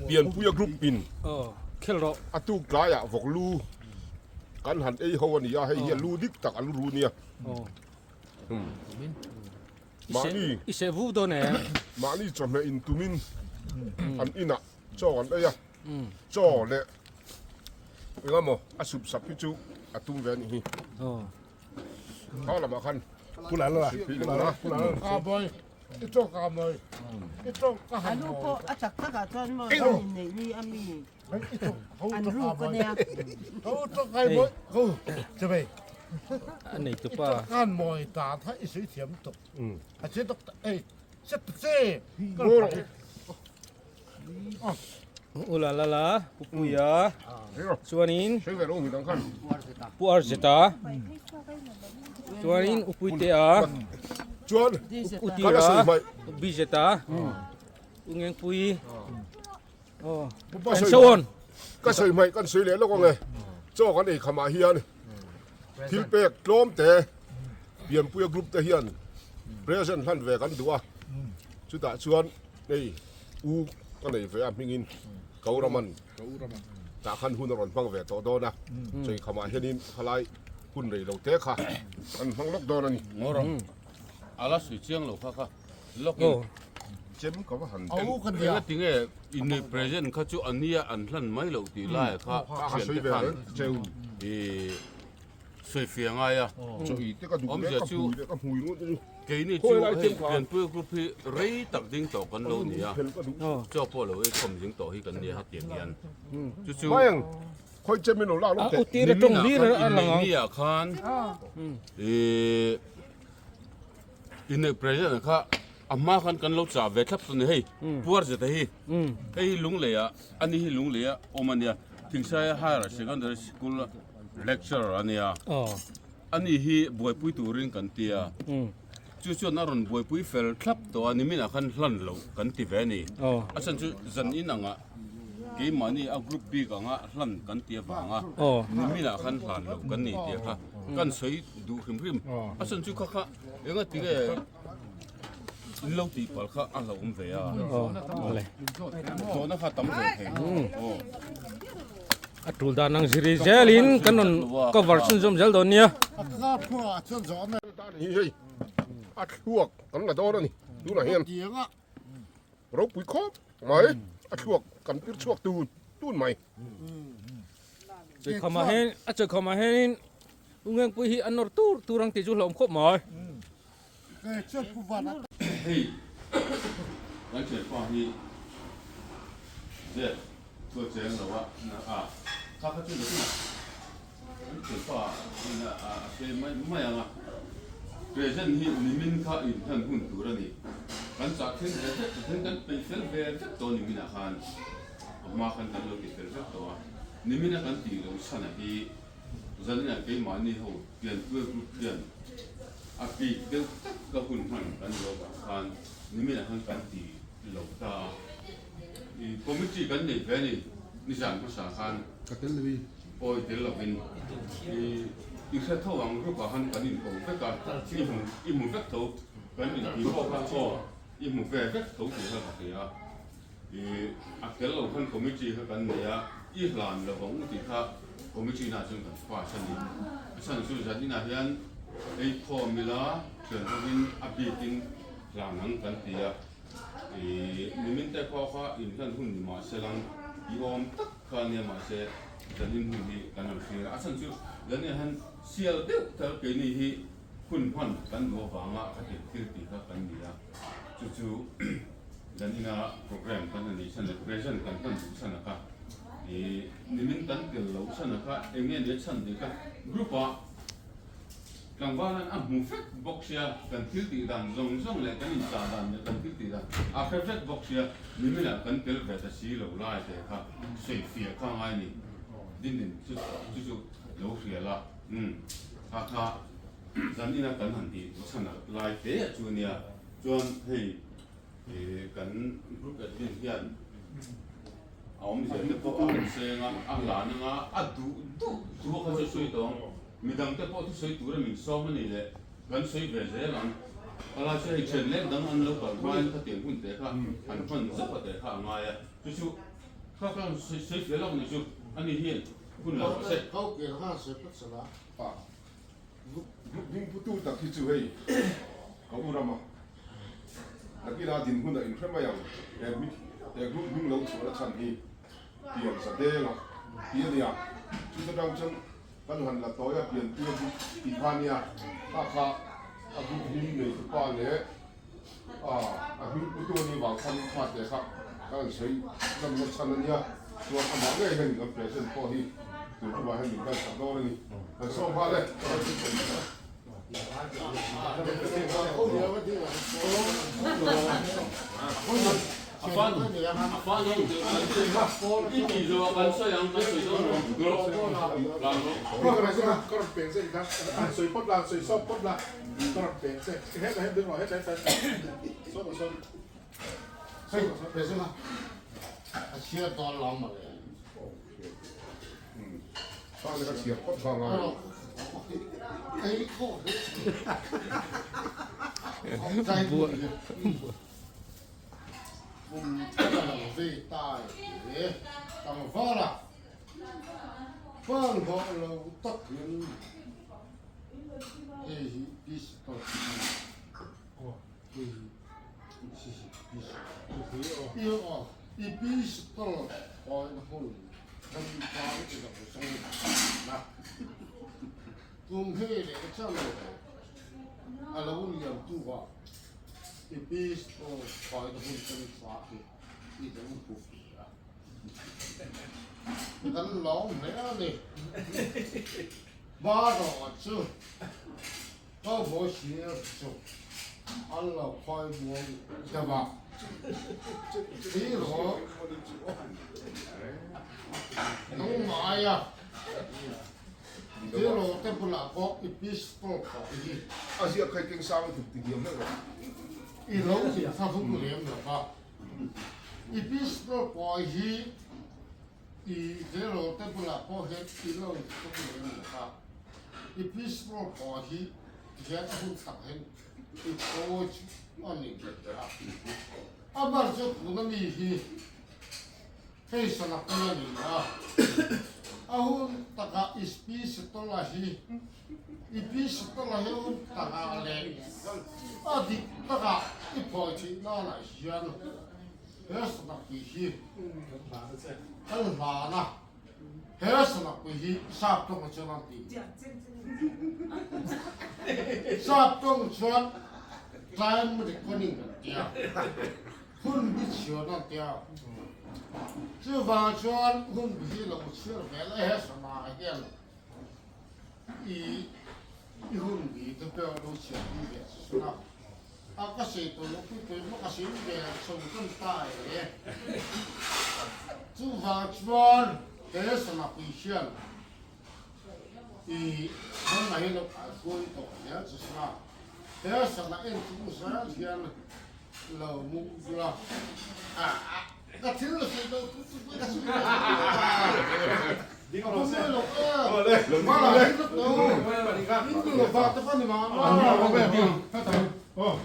Pianpuia group in khel rawh. A tuk tlaiah vawk lu kan han ei ho a ni a, hei hi a lu dik tak an ru nia. Mahni I seh vu dawn em? Mahni chawhmeh in tumin an inah chaw an ei a, chaw leh eng emaw a sup sap hi chu a tum ve a nih hi. Kha lamah khan Alu pawh a chak takah chuan maw an inneih ni a mi an ruk a nia. A nei tupa. U la la la pu Puia chuanin pu Arzeta chuanin u Puitea u Tira u Bizeta u Ngengpuii and so on. Ka sawi hmaih kan sawi leh lawk ang e. Chaw kan ei khamah hian thil pek tlawm te Pianpuia group te hian present hlan ve kan duh a, chutah chuan hei u ka nei ve a hmingin Kauraman tah khan hun a rawn hmang ve tawh dawn a, chaw ei khamah hianin khalai hun rei lo te kha kan hmang lawk dawn a ni. A la sawi chiang lo kha kha lawk in. Chem ka va han Enga tinge inneih present kha chu ania an hlan mai loh tih lai kha thiante khan i sawi fiah ngai a. Awmzia chu keini chu hei Pianpui group hi rei tak ding tawh kan lo ni a, chaw pawh lo ei khawm zing tawh hi kan nia hetiang hian. Chu chu niminah khan inneih niah khan i Inneih president kha a hma khan kan lo chah ve thlap chu ni hei puar zeta hi hei hi lunglei ah ani hi lunglei a awm a nia Thingsaia higher secondary school lecturer a nia ani hi buaipui turin kan ti a chu chuan a rawn buaipui fel thlap tawh a niminah khan hlan loh kan ti ve a ni a chhan chu zan in angah keimahni a group bik anga hlan kan ti avanga niminah khan hlan loh kan ni tih kha kan sawi duh hrim hrim a chhan chu kha kha enga tinge in lo tih palh kha a hlauhawm ve a zawhna kha tam ve thei a tul dan ang ziri zelin kan rawn cover chhunzawm zel dawn nia hei a thluak kan la dawn a ni tunah hian ropui khawp mai a thluak kan tir chhuak tun tun mai. Chawikhamah hian a chawikhamah hianin Ungengpui hi a nawr tur tur ang tih chu hlauhawm khawp mai. Hei kan thianpa hi zep chu a cheng lo a a kha kha chu nakinah kan thianpa in a sawi mai mai ang a present hi nimin kha inhlan hun tur a ni kan chah thleng ve vek thleng kan peih fel ve vek tawh niminah khan a hma khan kan lo ti fel vek tawh a nimina kan tih loh chhan a hi Zanina keimahni ho pianpui group hian a bik deuh tak ka hun hman kan lo vang khan niminah khan kan ti lo ta a, i committee kan nei ve a ni nizan hmasa khan Ka tel lo i. Awi tel lovin i i hre tho ang group ah khan kan inko vek a, i hmu i hmu vek tho kan inti pawh kha aw i hmu ve vek tho tih kha ka hria a. I a tel lo khan committee kha kan nei a, i hlan lo vang u tih kha committee na chuan kan pass a ni. A chhan chu zan inah hian ei khawm ila thian hovin a bikin hlan ang kan ti a, i nimin te pawh kha inhlan hun ni mah se lang i awm tak kha ania mahse zan in hun hi kan rawn thlir a, a chhan chu zan inah hian sial deuh tal keini hi hun hman kan duh avanga khati thil tih kha kan ni a, chu chu. Zan ina program kan han neih chhan leh present kan hman duh chhan a kha ih nimin kan tel loh chhan a kha eng nge nia chhan tih kha group ah. Tlangvalan a hmu vek bawk sia, kan thil tih dan zawng zawng leh kan inchah dan leh kan thil tih dan a hre vek bawk sia, niminah kan tel ve ta si lo lai te kha sawi fiah kha ngai ni. Dindin chu chu chu lo hria la, umm kha kha zan ina kan han tih chhan lai te chu nia, chuan hei kan group admin hian a awmzia te pawh a han seng a, a hlan anga a duh duh thu kha chu sawi tawh ang. Midangte pawh thusawi tura min sawm a ni leh kan sawi ve zel ang. Palai chu hei then leng dang an lo kal hmain khatiang hun te kha han hman zauh a te kha a ngai a, chu chu kha kha sawi fel lawk ni chu a ni hian hun lo rawh se. Group ding putu tak hi chu hei ka u rama nakina din hunah in hre mai ang he he group hming lo chhuahna chhan hi pian za deng a ti a nia chuta tang chuan kan han la tawi a pianpui a group tih kha nia kha kha a group hming nei tupa leh a hming putu a nih vang khan kha te kha ka han sawi lamna chhan a nia chuan amah ngei hian kan present pawh hi tun tumah hian min ngaihsak dawn a ni kan sawm nghal e. A ziak khai keng sang lutuk ti diam hleuh rawh.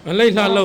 An lei hlan lo.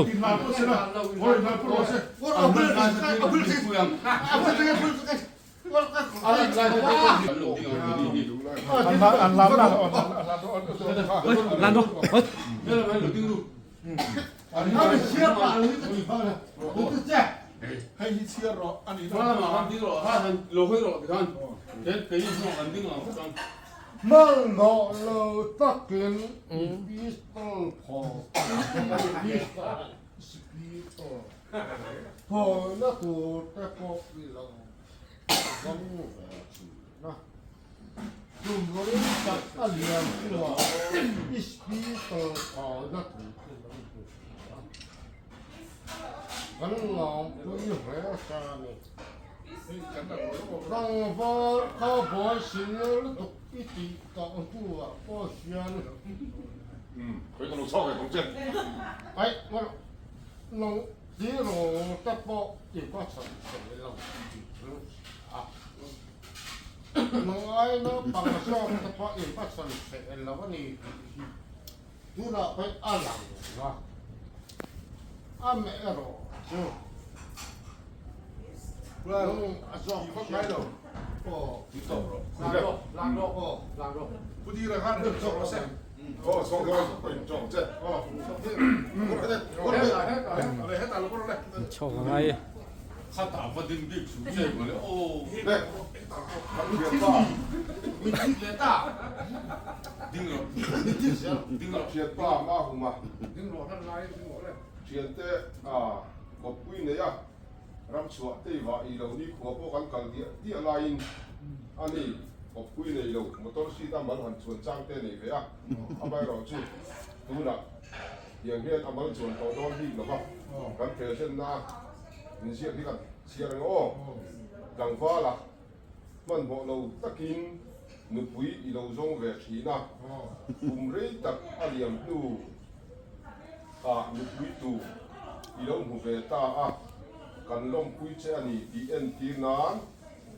Tum rei tak a lian hnuah i speaker kaina tui chu lo hmu thei a. Kan lawmpui hle ta a ni. Tlangval kha buai senior lutuk i tih tawh hnuah pawh hian Aih, nang tiraw te pawh i va chhan thei lo tih chu a. Nang ai naupang zawk te pawh in va chhan thei lo a ni tih hi tunah pawh a lang a, amaherawh chu nang a zawk khawp mai lo. Chhawk a ngai e. Thianpa Mahuma thiante kawppui nei a ramchhuah teiva i lo nikhua pawh kan kal diah diah laiin a ni kawppui nei lo motor seat a mal han chuan chang te nei ve a, amaherawhchu tunah tiang hian a mal chuan tawh dawn bik lo va kan present na min ziak hi kan chhiar ang aw tlangvala hmanhmawh lo takin nupui i lo zawng ve thin a, kum rei tak a liam hnu ah nupui tu i lo hmu ve ta a, kan lawmpui che a ni tih entir nan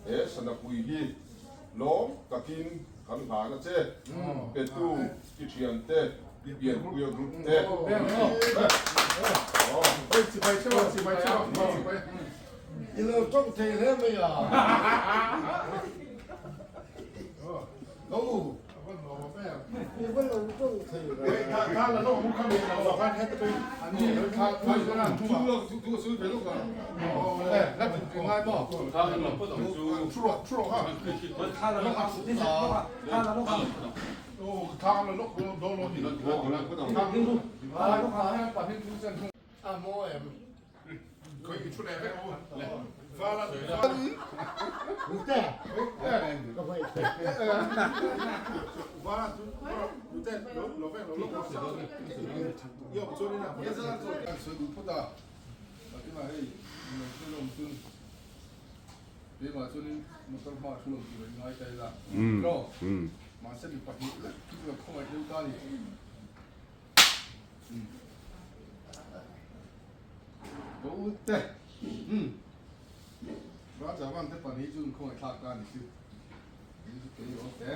he sanapui hi lawm takin kan hlan a che, petu i thiante pianpuia group te. I lo tawng thei hle mai a. Ka u, i va lo tawng thei ve. A maw em? Ka u te umm Raja van te pahnih chu inkhawngaih thlak ta a ni chu in chu kei awm te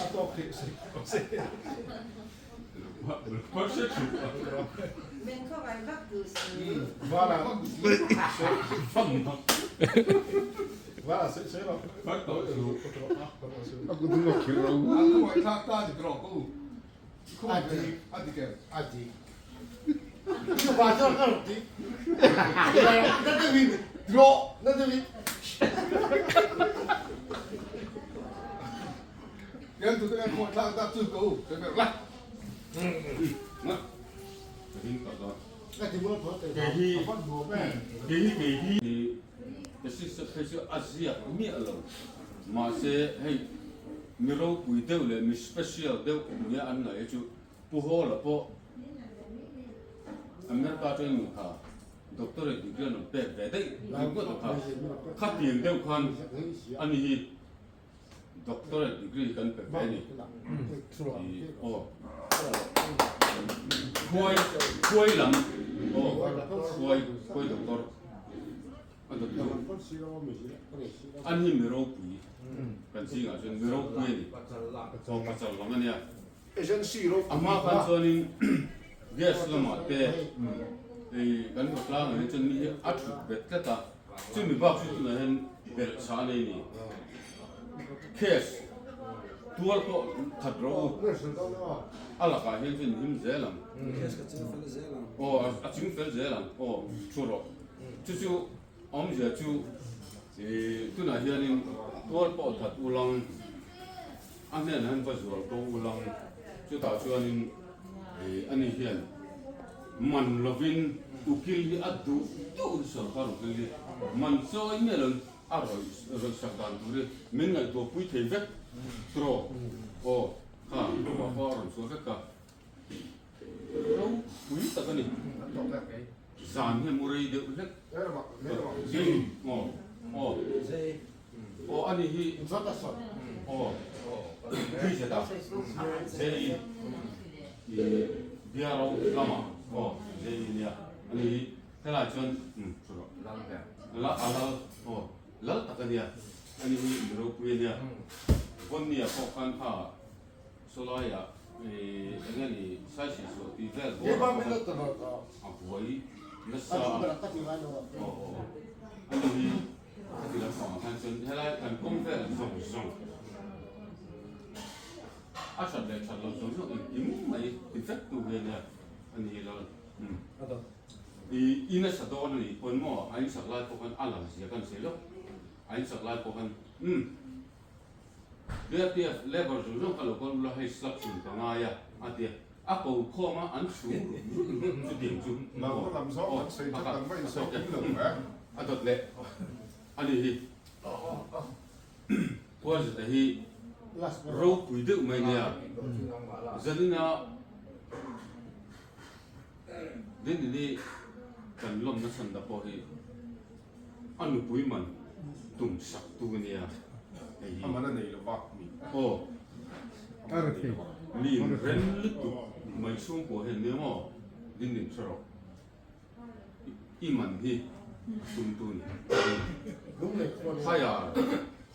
a tawk theih se Min khawngaih vak duh si. Vala Vala sei sei lo A kut a khirh lo. An khawngaih thlak ta a ni tawh ka u. A dik, a dik em? A dik. Chu pa chuan ka rawn ti. Na deuhin draw, na deuhin. Tian tute kan khawngaih thlak ta chu ka u, sawi ber la. Ka ti mual pho thei a, a van nuam em. Kei hi kei hi. Thesis phei chu a ziak miah lo. Mahse hei mi ropui deuh leh mi special deuh nia an ngaih hi chu Pu Hawla pawh America atangin nung kha doctorate degree an rawn pek ve daih ringawt a kha. Khatiang deuh khan a ni hi doctorate degree kan pe ve a ni. Aw khuai khuai lam aw khuai khuai doctor. A dawttu an hi mi ropui kan zingah chuan mi ropui a ni aw pachal lang a nia a hma khan chuanin gas lamah te ei kan khawtlang ah hian chuan mi hi a thut bet tlat a chumi bak chu tunah hian belh chah a nei a ni case tual pawh that rawh u a lakah hian chuan him zel ang aw a chingfel zel ang aw thu rawh. Chu chu awmzia chu ih tunah hianin tual pawh that ulang a hnenah hian va zual ko ulang chutah chuanin ih ani hian man lovin ukil hi a duh duh hi sorkar ukil hi man chawi miah lo. A rawih rawih sak dan tur hi min ngaihtuah pui thei vek tiraw aw kha chuvah pawh a rawn chhuah vek a ropui tak a ni zan hi a mu rei deuh hlek aw aw aw ani hi aw Bridget a J i biaro lamah aw J nia ani hi. Helai chuan umm chu rawh. Lal ber. La a lal aw lal tak a nia. Ani hi mi ropui a nia. Vawnnia pawh khan kha sawlaiah ih eng nge ni saisih suah tih vel bawr ah pawh khan a buai nasa a. Aw aw ani hi khati lampangah khan chuan helai kan kawng vel zawng zawng a that leh that loh zawng zawng engkim mai ti vek tu hi a nia ani hi lal umm. I in a sa dawn a nih pawn maw a insak lai pawh khan a lang zia kan sawi lo, a insak lai pawh khan umm BRTF labour zawng zawng kha lo kal ula hei slab chhun ka ngai a a ti a, a ko khawm a an chhung rut rut rut chutiang chu aw a kha a tawk e umm a dawt leh a ni hi Khuazata hi ropui deuh mai nia zanina. Dinini kan lawmna chhan pawh hi a nupui man tum sak tu ania hei hi. A man a nei lo va mi. Aw. Mi in ren lutuk mai chhungkua hian nia maw Dindin hre rawh. I man hi a tum tu ni. Higher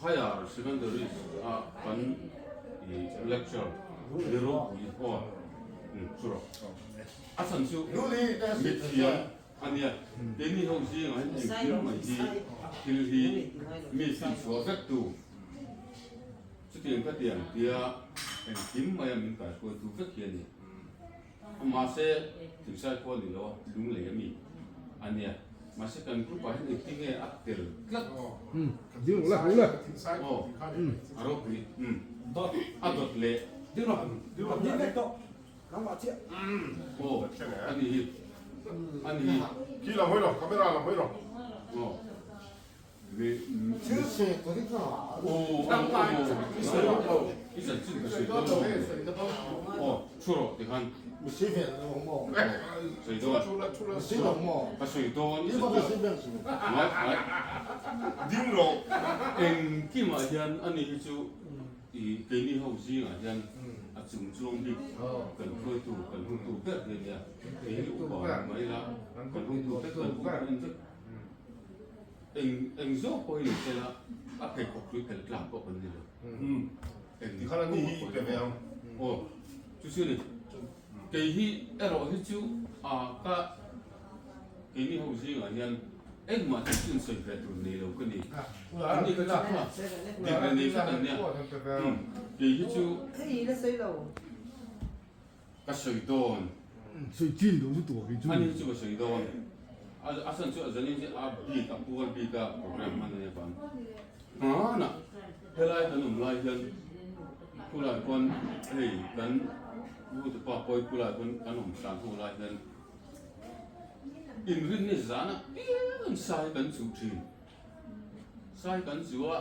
Higher Secondary a kan lecture ni ropui aw. Chu rawh. A chhan chu mithiam a nia. Keini ho zingah hian engkim mai hi thil hi mi finchhuah vek tu chutiang khatiang tia engkim maia min kaihruaitu vek hi a ni. Mahse Thingsai khua ni lo a lunglei a mi a nia. Mahse kan group ah hian engtin nge a tel tlat. Aw a ropui a dawt leh. Aw a ni hi a ni hi. Khi lam hawi lo camera lam hawi lo. Aw i chanchin ka sawi dawn lo aw thu rawh tikhan sawi dawn ka sawi dawn ngai ngai ding rawh engkimah hian ani hi chu I keini ho zingah hian a chung chuang bik kan hruaitu kan hungtu ber hi a nia. Kei hi upa ni mai ila kan hungtu vek kan hung en vek. Eng eng zawk pawh hi ni se la a pheikhawk hrui phelh tlak pawh kan ni lo. Eng Tikhan a ni hi i pe ve ang. Aw chu chu ni. Kei hi erawh hi chu a ka keini ho zingah hian engmah chu chin sawi ve tur nei lo ka ni. An ni kha chu kha dik leh nei vek an nia. Kei hi chu ka sawi dawn. Ani hi chu ka sawi dawn. A chhan chu a zanin hi a bik a pual bik a program hman a nia vang. Hmanah helai kan awm lai hian khulai pawn hei kan Utupa pawi khulai pawn kan awm tlan ho lai hian inrinni zana piang sai kan chuh thin. Sai kan chu a,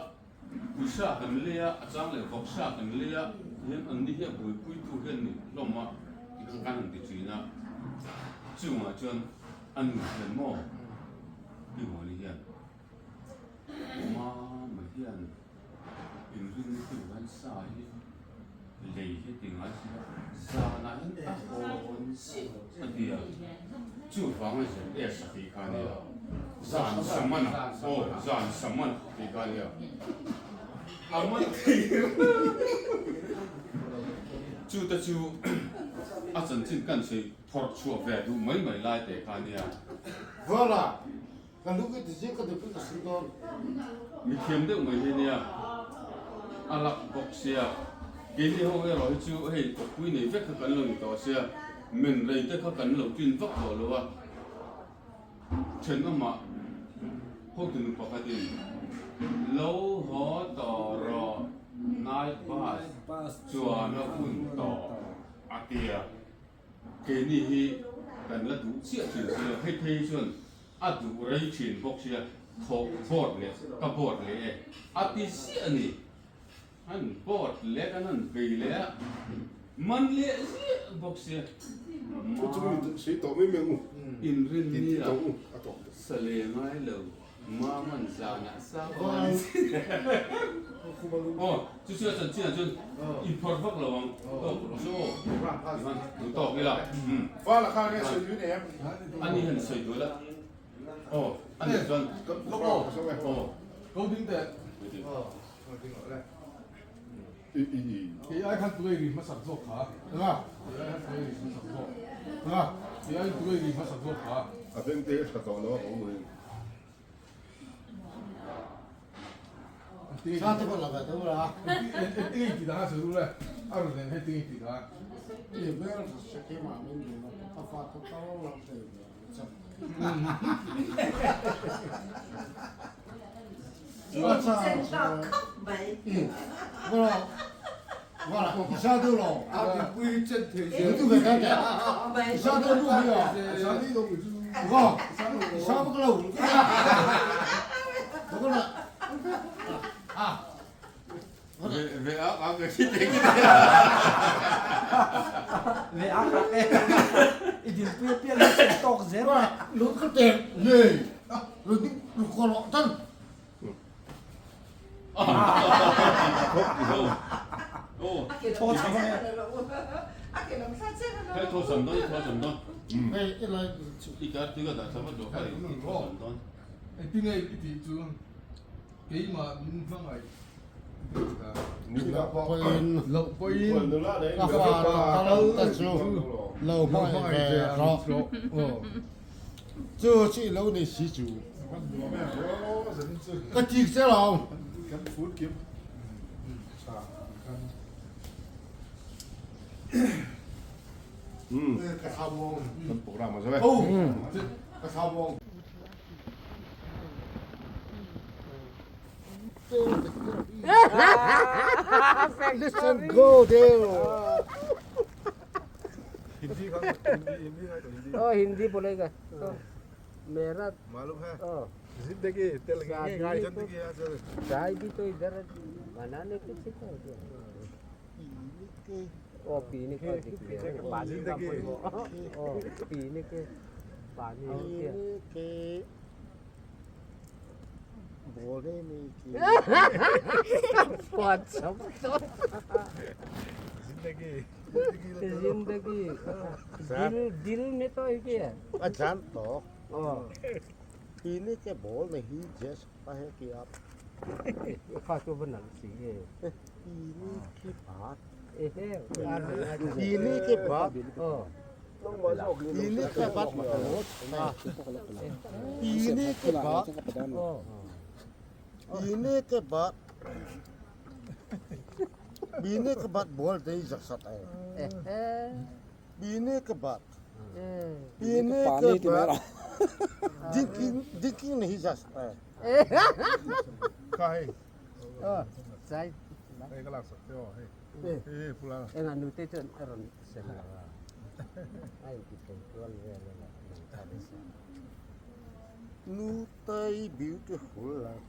puisa kan lei a, a chang leh vawksa kan lei a, hian an ni hi a buaipuitu hian ni hlawm a tikhan kan han ti thin a. Chungah chuan a nu hian maw i huani hian. Mama hian inrinna chu an sa hi lei hi ti ngai si a, zanah hian a hawn a ti a, chuvang a zir e sa tih kha a nia, zan saman aw zan saman tih kha a nia, a man thei chu te chu a chanchin kan sawi phawrh chhuah ve duh mai mai lai te kha a nia. Ka lu ka ti zing ka depui ka si dawn. Mi thiam deuh mai hi nia a lak bawk sia keini ho erawh hi chu hei kawppui nei vek kha kan lo ni tawh sia men rei te kha kan lo tlin vak tawh lo a thenawmah hotunu pakhatin lo haw tawh rawh night bus chuan a hun tawh a tia. Keini hi kan la duh chiah thin si lo, hei phei hi chuan a duh rei thin bawk sia. Thawh board leh ka board leh e a ti ziah a ni. An board leh kan han bei leh a, man leh ziah bawk sia. Inrinni ah sa leh ngai lo Maman zanah sa awm a ni. Aw chu chu a chanchin ah chuan inphawrh vak lo ang tawk rawh se aw tichuan duh tawk ila. Ani han sawi duh la. Aw a nih chuan aw Ko ding teh. Kei ai khan tui ri hmasak zawk kha. Kei ai khan tui ri hmasak zawk. Kei ai tui ri hmasak zawk kha. A beng te hi tha tawh lo a ka awm reng. Sa te pawh la ve tho la. Engtin nge tih dan a sawi ru le? A rawn nen hei tinge tih dan. I hmel tha se keimah min duh a, ka fa tho tho lam thei ve ang che. Engtin nge i tih chu keimah min hmangaih loh pawhin ka fa kal ta chu lo hmangaih ve rawh chu chi lo ni si chu ka tik che lo. Kan program a zo e. Listen go there. Oh Hindi बोलेगा मेरा मालूम है ओ जिंदगी जिंदगी चाय भी तो इधर बनाने के सीखा है क्या? ओ पीने का दिख गया पानी का ओ पीने के पानी हो गया के बोले नहीं कि पाँच शब्द जिंदगी जिंदगी दिल दिल में तो है क्या अजान तो ओ पीने के बोल नहीं जैसा सकता है कि आप खासो बना चाहिए पीने के बाद ए है पीने के बाद ओ पीने के बाद पीने के बाद ओ पीने के बाद पीने के बाद बोल नहीं जा सकता है ए है पीने के बाद ए पीने के बाद ड्रिंकिंग ड्रिंकिंग नहीं जा सकता है का है ओ चाय एक लाख सकते हो हे हे पुला Em ăn nuôi tết rồi xem là ai thì phải luôn về là Nu tay beautiful like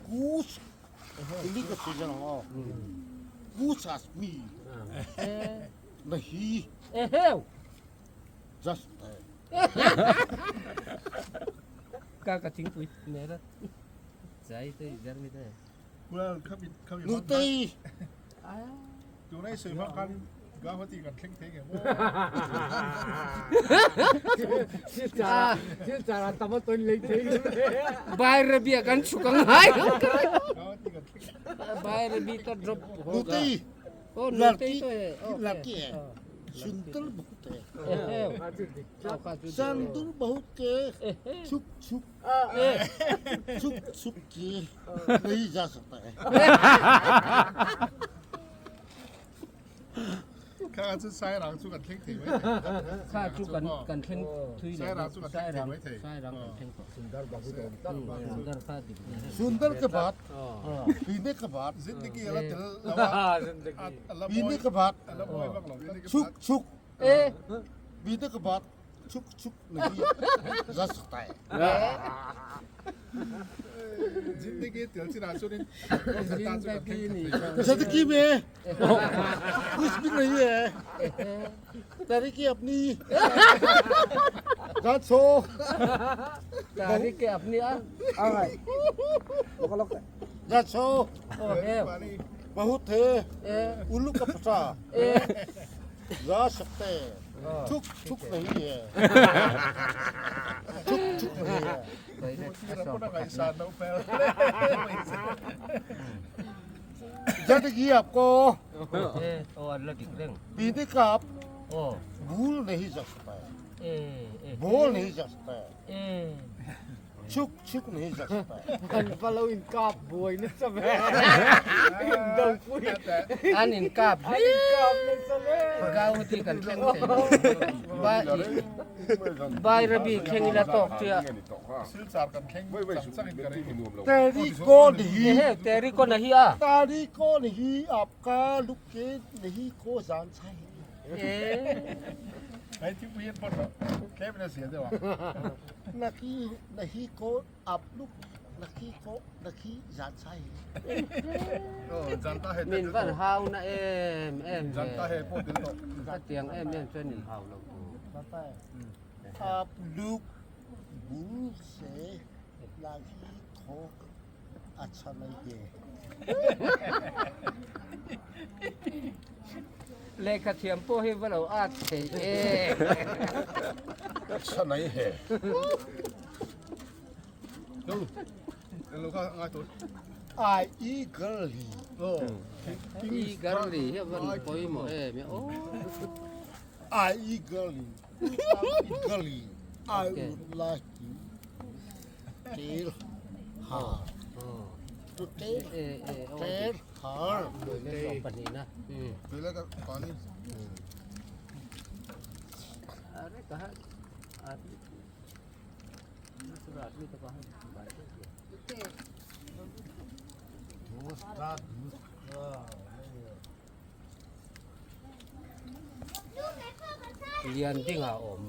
goose illegal season oh goose has me नहीं just ca cả chính phủ mẹ đó giấy tôi dân mới đây pula khắp khắp nu tay tụi này sửa phát kan Guwahati kan thleng thei nge maw बाहर भी अगन चुकंग हाय Guwahati kan thleng बाहर भी तो drop nu होगा tay ओ लड़की नुते तो है लड़की है सुंदर बहुत है सुंदर बहुत के छुप छुप छुप छुप के नहीं जा सकता है kha chu sai rang chu kan thleng thei mai kha chu kan kan thleng thui sai rang chu kan thleng thei mai thei sai rang kan thleng sundar bahu sundar kha dik सुंदर के बाद पीने के बाद zindagi ala tel lawa ala पीने के बाद ala moi vak lo छुक छुक ए पीने के बाद छुक छुक नहीं जा सकता है जिंदगी जिंदगी में कुछ भी नहीं है तारीख अपनी जात हो तारीख अपनी जात हो बहुत है उल्लू का फटा जा सकते हैं छुक छुक नहीं है छुक छुक नहीं है जिंदगी आपको पीने का आप भूल नहीं जा सकता है बोल नहीं जा सकता है छुक छुक नहीं जा सकता है อันปะเราอินกาบวยนะสมัยอินดงปุย อันอินกาบ อันอินกาบนะสมัย กาวที่กันแข่งเสร็จบายบายระบีแข่งละตอกเจ้า तेरी को नहीं तेरी को नहीं आ तारी को नहीं आपका लुके नहीं को जान चाहिए नहीं नहीं को आप लोग नहीं को नहीं जान चाहिए มินวันฮาวนะเอ็มเอ็มถ้าเตียงเอ็มเอ็มช่วยหนึ่งฮาวลง पता है आप लोग भूल से लागी को अच्छा नहीं है เลขเทียมโป้ให้ว่าเราอาจเสียเอ अच्छा नहीं है I eagerly อีการีเฮวันปอยหมอเอ็มโอ้ I eagerly eagerly I would like to tell her to tell tell her เล่นสองปนีนะอะไรก็ฮะอาดมีตัวฮะ दूसरा दूसरा เรียนที่งาอม